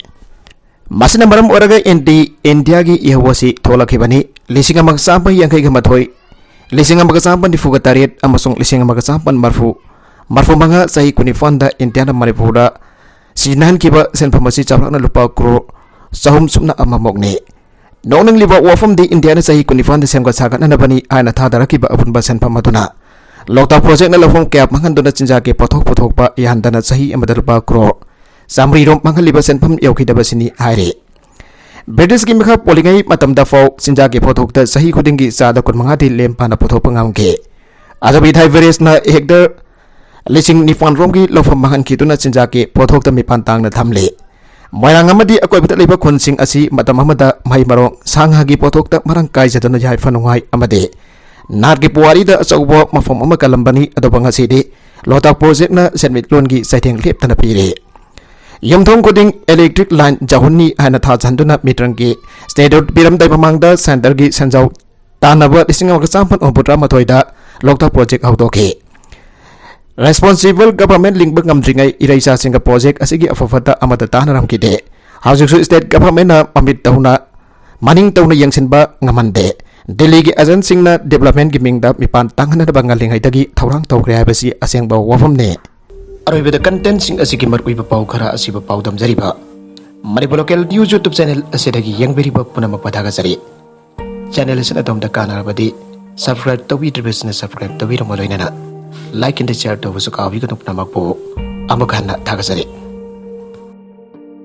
ꯃꯁꯤꯅ ꯃꯔꯝ ꯑꯣꯏꯔꯒ ꯏꯟꯗꯤ-, ꯏꯟꯗꯤꯌꯥꯒꯤ ꯏꯍꯧ ꯑꯁꯤ ꯊꯣꯛꯂꯛꯈꯤꯕꯅꯤ꯫ ꯂꯤꯁꯤꯡ ꯑꯃꯒ ꯆꯥꯃꯥꯄꯟ ꯌꯥꯡꯈꯩꯒ ꯃꯥꯊꯣꯏ, ꯂꯤꯁꯤꯡ ꯑꯃꯒ ꯆꯥꯃꯥꯄꯟ ꯅꯤꯐꯨꯒ ꯇꯔꯦꯠ ꯑꯃꯁꯨꯡ ꯂꯤꯁꯤꯡ ꯑꯃꯒ ꯆꯥꯃꯥꯄꯟ ꯃꯔꯐꯨ, ꯃꯔꯐꯨ ꯃꯉꯥ ꯆꯍꯤ ꯀꯨꯟꯅꯤꯄꯥꯟꯗ ꯏꯟꯗꯤꯌꯥꯅ ꯃꯅꯤꯄꯨꯔꯗ ꯁꯤꯖꯤꯟꯅꯍꯟꯈꯤꯕ ꯁꯦꯟꯐꯝ ꯑꯁꯤ ꯆꯥꯎꯔꯥꯛꯅ ꯂꯨꯄꯥ ꯀ꯭ꯔꯣꯔ ꯆꯍꯨꯝ ꯁꯨꯞꯅ ꯑꯃꯃꯨꯛꯅꯤ꯫ ꯅꯣꯛꯅꯤꯡꯂꯤꯕ ꯋꯥꯐꯝꯗꯤ ꯏꯟꯗꯤꯌꯥꯅ ꯆꯍꯤ ꯀꯨꯟꯅꯤꯄꯥꯟꯗ ꯁꯦꯝꯒꯠ ꯁꯥꯒꯠꯅꯅꯕꯅꯤ ꯍꯥꯏꯅ ꯊꯥꯗꯔꯛꯈꯤꯕ ꯑꯄꯨꯟꯕ ꯁꯦꯟꯐꯝ ꯑꯗꯨꯅ ꯂꯣꯛꯇꯥꯛ ꯄ꯭ꯔꯣꯖꯦꯛꯅ ꯂꯧꯐꯝ ꯀꯌꯥ ꯃꯥꯡꯍꯟꯗꯨꯅ ꯆꯤꯟꯖꯥꯛꯀꯤ ꯄꯣꯠꯊꯣꯛ ꯄꯨꯊꯣꯛꯄ ꯌꯥꯍꯟꯗꯅ ꯆꯍꯤ ꯑꯃꯗ ꯂꯨꯄꯥ ꯀ꯭ꯔꯣꯔ ꯆꯥꯃꯔꯤ ꯔꯣꯝ ꯃꯥꯡꯍꯜꯂꯤꯕ ꯁꯦꯟꯐꯝ ꯌꯧꯈꯤꯗꯕꯁꯤꯅꯤ ꯍꯥꯏꯔꯤ꯫ ꯕ꯭ꯔꯤꯇꯤꯁꯀꯤ ꯃꯤꯈꯥ ꯄꯣꯜꯂꯤꯉꯩ ꯃꯇꯝꯗ ꯐꯥꯎ ꯆꯤꯟꯖꯥꯛꯀꯤ ꯄꯣꯠꯊꯣꯛꯇ ꯆꯍꯤ ꯈꯨꯗꯤꯡꯒꯤ ꯆꯥꯗ ꯀꯨꯟꯃꯉꯥꯗꯤ ꯂꯦꯝ ꯄꯥꯅ ꯄꯨꯊꯣꯛꯄ ꯉꯝꯈꯤ꯫ ꯑꯗꯨꯕꯨ ꯏꯊꯥꯏ ꯚꯦꯔꯦꯁꯅ ꯍꯦꯛꯇꯔ ꯂꯤꯁꯤꯡ ꯅꯤꯄꯥꯟ ꯔꯣꯝꯒꯤ ꯂꯧꯐꯝ ꯃꯥꯡꯍꯟꯈꯤꯗꯨꯅ ꯆꯤꯟꯖꯥꯛꯀꯤ ꯄꯣꯠꯊꯣꯛꯇ ꯃꯤꯄꯥꯟ ꯇꯥꯡꯅ ꯊꯝꯂꯤ꯫ ꯃꯣꯏꯔꯥꯡ ꯑꯃꯗꯤ ꯑꯀꯣꯏꯕꯗ ꯂꯩꯕ ꯈꯨꯟꯁꯤꯡ ꯑꯁꯤ ꯃꯇꯝ ꯑꯃꯗ ꯃꯍꯩ ꯃꯔꯣꯡ ꯁꯥ ꯉꯥꯒꯤ ꯄꯣꯠꯊꯣꯛꯇ ꯃꯔꯥꯡ ꯀꯥꯏꯖꯗꯨꯅ ꯌꯥꯏꯐ ꯅꯨꯡꯉꯥꯏ ꯑꯃꯗꯤ ꯅꯥꯠꯀꯤ ꯄꯨꯋꯥꯔꯤꯗ ꯑꯆꯧꯕ ꯃꯐꯝ ꯑꯃ ꯀꯜꯂꯝꯕꯅꯤ꯫ ꯑꯗꯨꯕꯨ ꯉꯁꯤꯗꯤ ꯂꯣꯛꯇꯥꯛ ꯄ꯭ꯔꯣꯖꯦꯛꯅ ꯁꯦꯟꯃꯤꯠꯂꯣꯟꯒꯤ ꯆꯩꯊꯦꯡ ꯂꯦꯞꯇꯅ ꯄꯤꯔꯤ꯫ ꯌꯨꯝꯊꯣꯡ ꯈꯨꯗꯤꯡ ꯏꯂꯦꯛꯇ꯭ꯔꯤꯛ ꯂꯥꯏꯟ ꯌꯧꯍꯟꯅꯤ ꯍꯥꯏꯅ ꯊꯥꯖꯍꯟꯗꯨꯅ ꯃꯤꯇꯔꯒꯤ ꯁ꯭ꯇꯦꯟꯗꯔꯗ ꯄꯤꯔꯝꯗꯥꯏ ꯃꯃꯥꯡꯗ ꯁꯦꯟꯇꯔꯒꯤ ꯁꯦꯟꯖꯥꯎ ꯇꯥꯟꯅꯕ ꯂꯤꯁꯤꯡ ꯑꯃꯒ ꯆꯥꯃꯥꯄꯟ ꯍꯨꯝꯐꯨꯇꯔꯥ ꯃꯥꯊꯣꯏꯗ ꯂꯣꯛꯇꯥꯛ ꯄ꯭ꯔꯣꯖꯦꯛ ꯍꯧꯗꯣꯛꯈꯤ꯫ ꯔꯦꯁꯄꯣꯟꯁꯤꯕꯜ ꯒꯚꯔꯟꯃꯦꯟꯠ ꯂꯤꯡꯕ ꯉꯝꯗ꯭ꯔꯤꯉꯩ ꯏꯔꯩꯆꯥꯁꯤꯡꯒ ꯄ꯭ꯔꯣꯖꯦꯛ ꯑꯁꯤꯒꯤ ꯑꯐ ꯐꯠꯇ ꯑꯃꯠꯇ ꯇꯥꯟꯅꯔꯝꯈꯤꯗꯦ꯫ ꯍꯧꯖꯤꯛꯁꯨ ꯁ꯭ꯇꯦꯠ ꯒꯚꯔꯟꯃꯦꯟꯠꯅ ꯃꯃꯤꯠ ꯇꯧꯅ, ꯃꯅꯤꯡ ꯇꯧꯅ ꯌꯦꯡꯁꯤꯟꯕ ꯉꯝꯍꯟꯗꯦ꯫ ꯗꯤꯜꯂꯤꯒꯤ ꯑꯦꯖꯦꯟꯠꯁꯤꯡꯅ ꯗꯤꯕ꯭ꯂꯞꯃꯦꯟꯠꯀꯤ ꯃꯤꯡꯗ ꯃꯤꯄꯥꯟ ꯇꯥꯡꯍꯟꯅꯅꯕ ꯉꯜꯂꯤꯉꯩꯗꯒꯤ ꯊꯧꯔꯥꯡ ꯇꯧꯈ꯭ꯔꯦ ꯍꯥꯏꯕꯁꯤ ꯑꯁꯦꯡꯕ ꯋꯥꯐꯝꯅꯤ꯫ ꯑꯔꯣꯏꯕꯗ ꯀꯟꯇꯦꯟꯠꯁꯤꯡ ꯑꯁꯤꯒꯤ ꯃꯔꯨꯑꯣꯏꯕ ꯄꯥꯎ ꯈꯔ ꯑꯁꯤꯕꯨ ꯄꯥꯎꯗꯝꯖꯔꯤꯕ Manipur local news YouTube channel ꯑꯁꯤꯗꯒꯤ ꯌꯦꯡꯕꯤꯔꯤꯕ ꯄꯨꯝꯅꯃꯛꯄꯨ ꯊꯥꯒꯠꯆꯔꯤ꯫ ꯆꯦꯅꯦꯜ ꯑꯁꯤꯅ ꯑꯗꯣꯝꯗ ꯀꯥꯟꯅꯔꯕꯗꯤ ꯁꯕꯁꯀ꯭ꯔꯥꯏꯕ ꯇꯧꯕꯤꯗ꯭ꯔꯤꯕꯁꯤꯡꯅ ꯁꯕꯁꯀ꯭ꯔꯥꯏꯕ ꯇꯧꯕꯤꯔꯝꯕ ꯂꯣꯏꯅꯅ ꯂꯥꯏꯛ ꯑꯦꯟ ꯁꯤꯌꯔ ꯇꯧꯕꯁꯨ ꯀꯥꯎꯕꯤꯒꯅꯨ꯫ ꯄꯨꯝꯅꯃꯛꯄꯨ ꯑꯃꯨꯛ ꯍꯟꯅ ꯊꯥꯒꯠꯆꯔꯤ꯫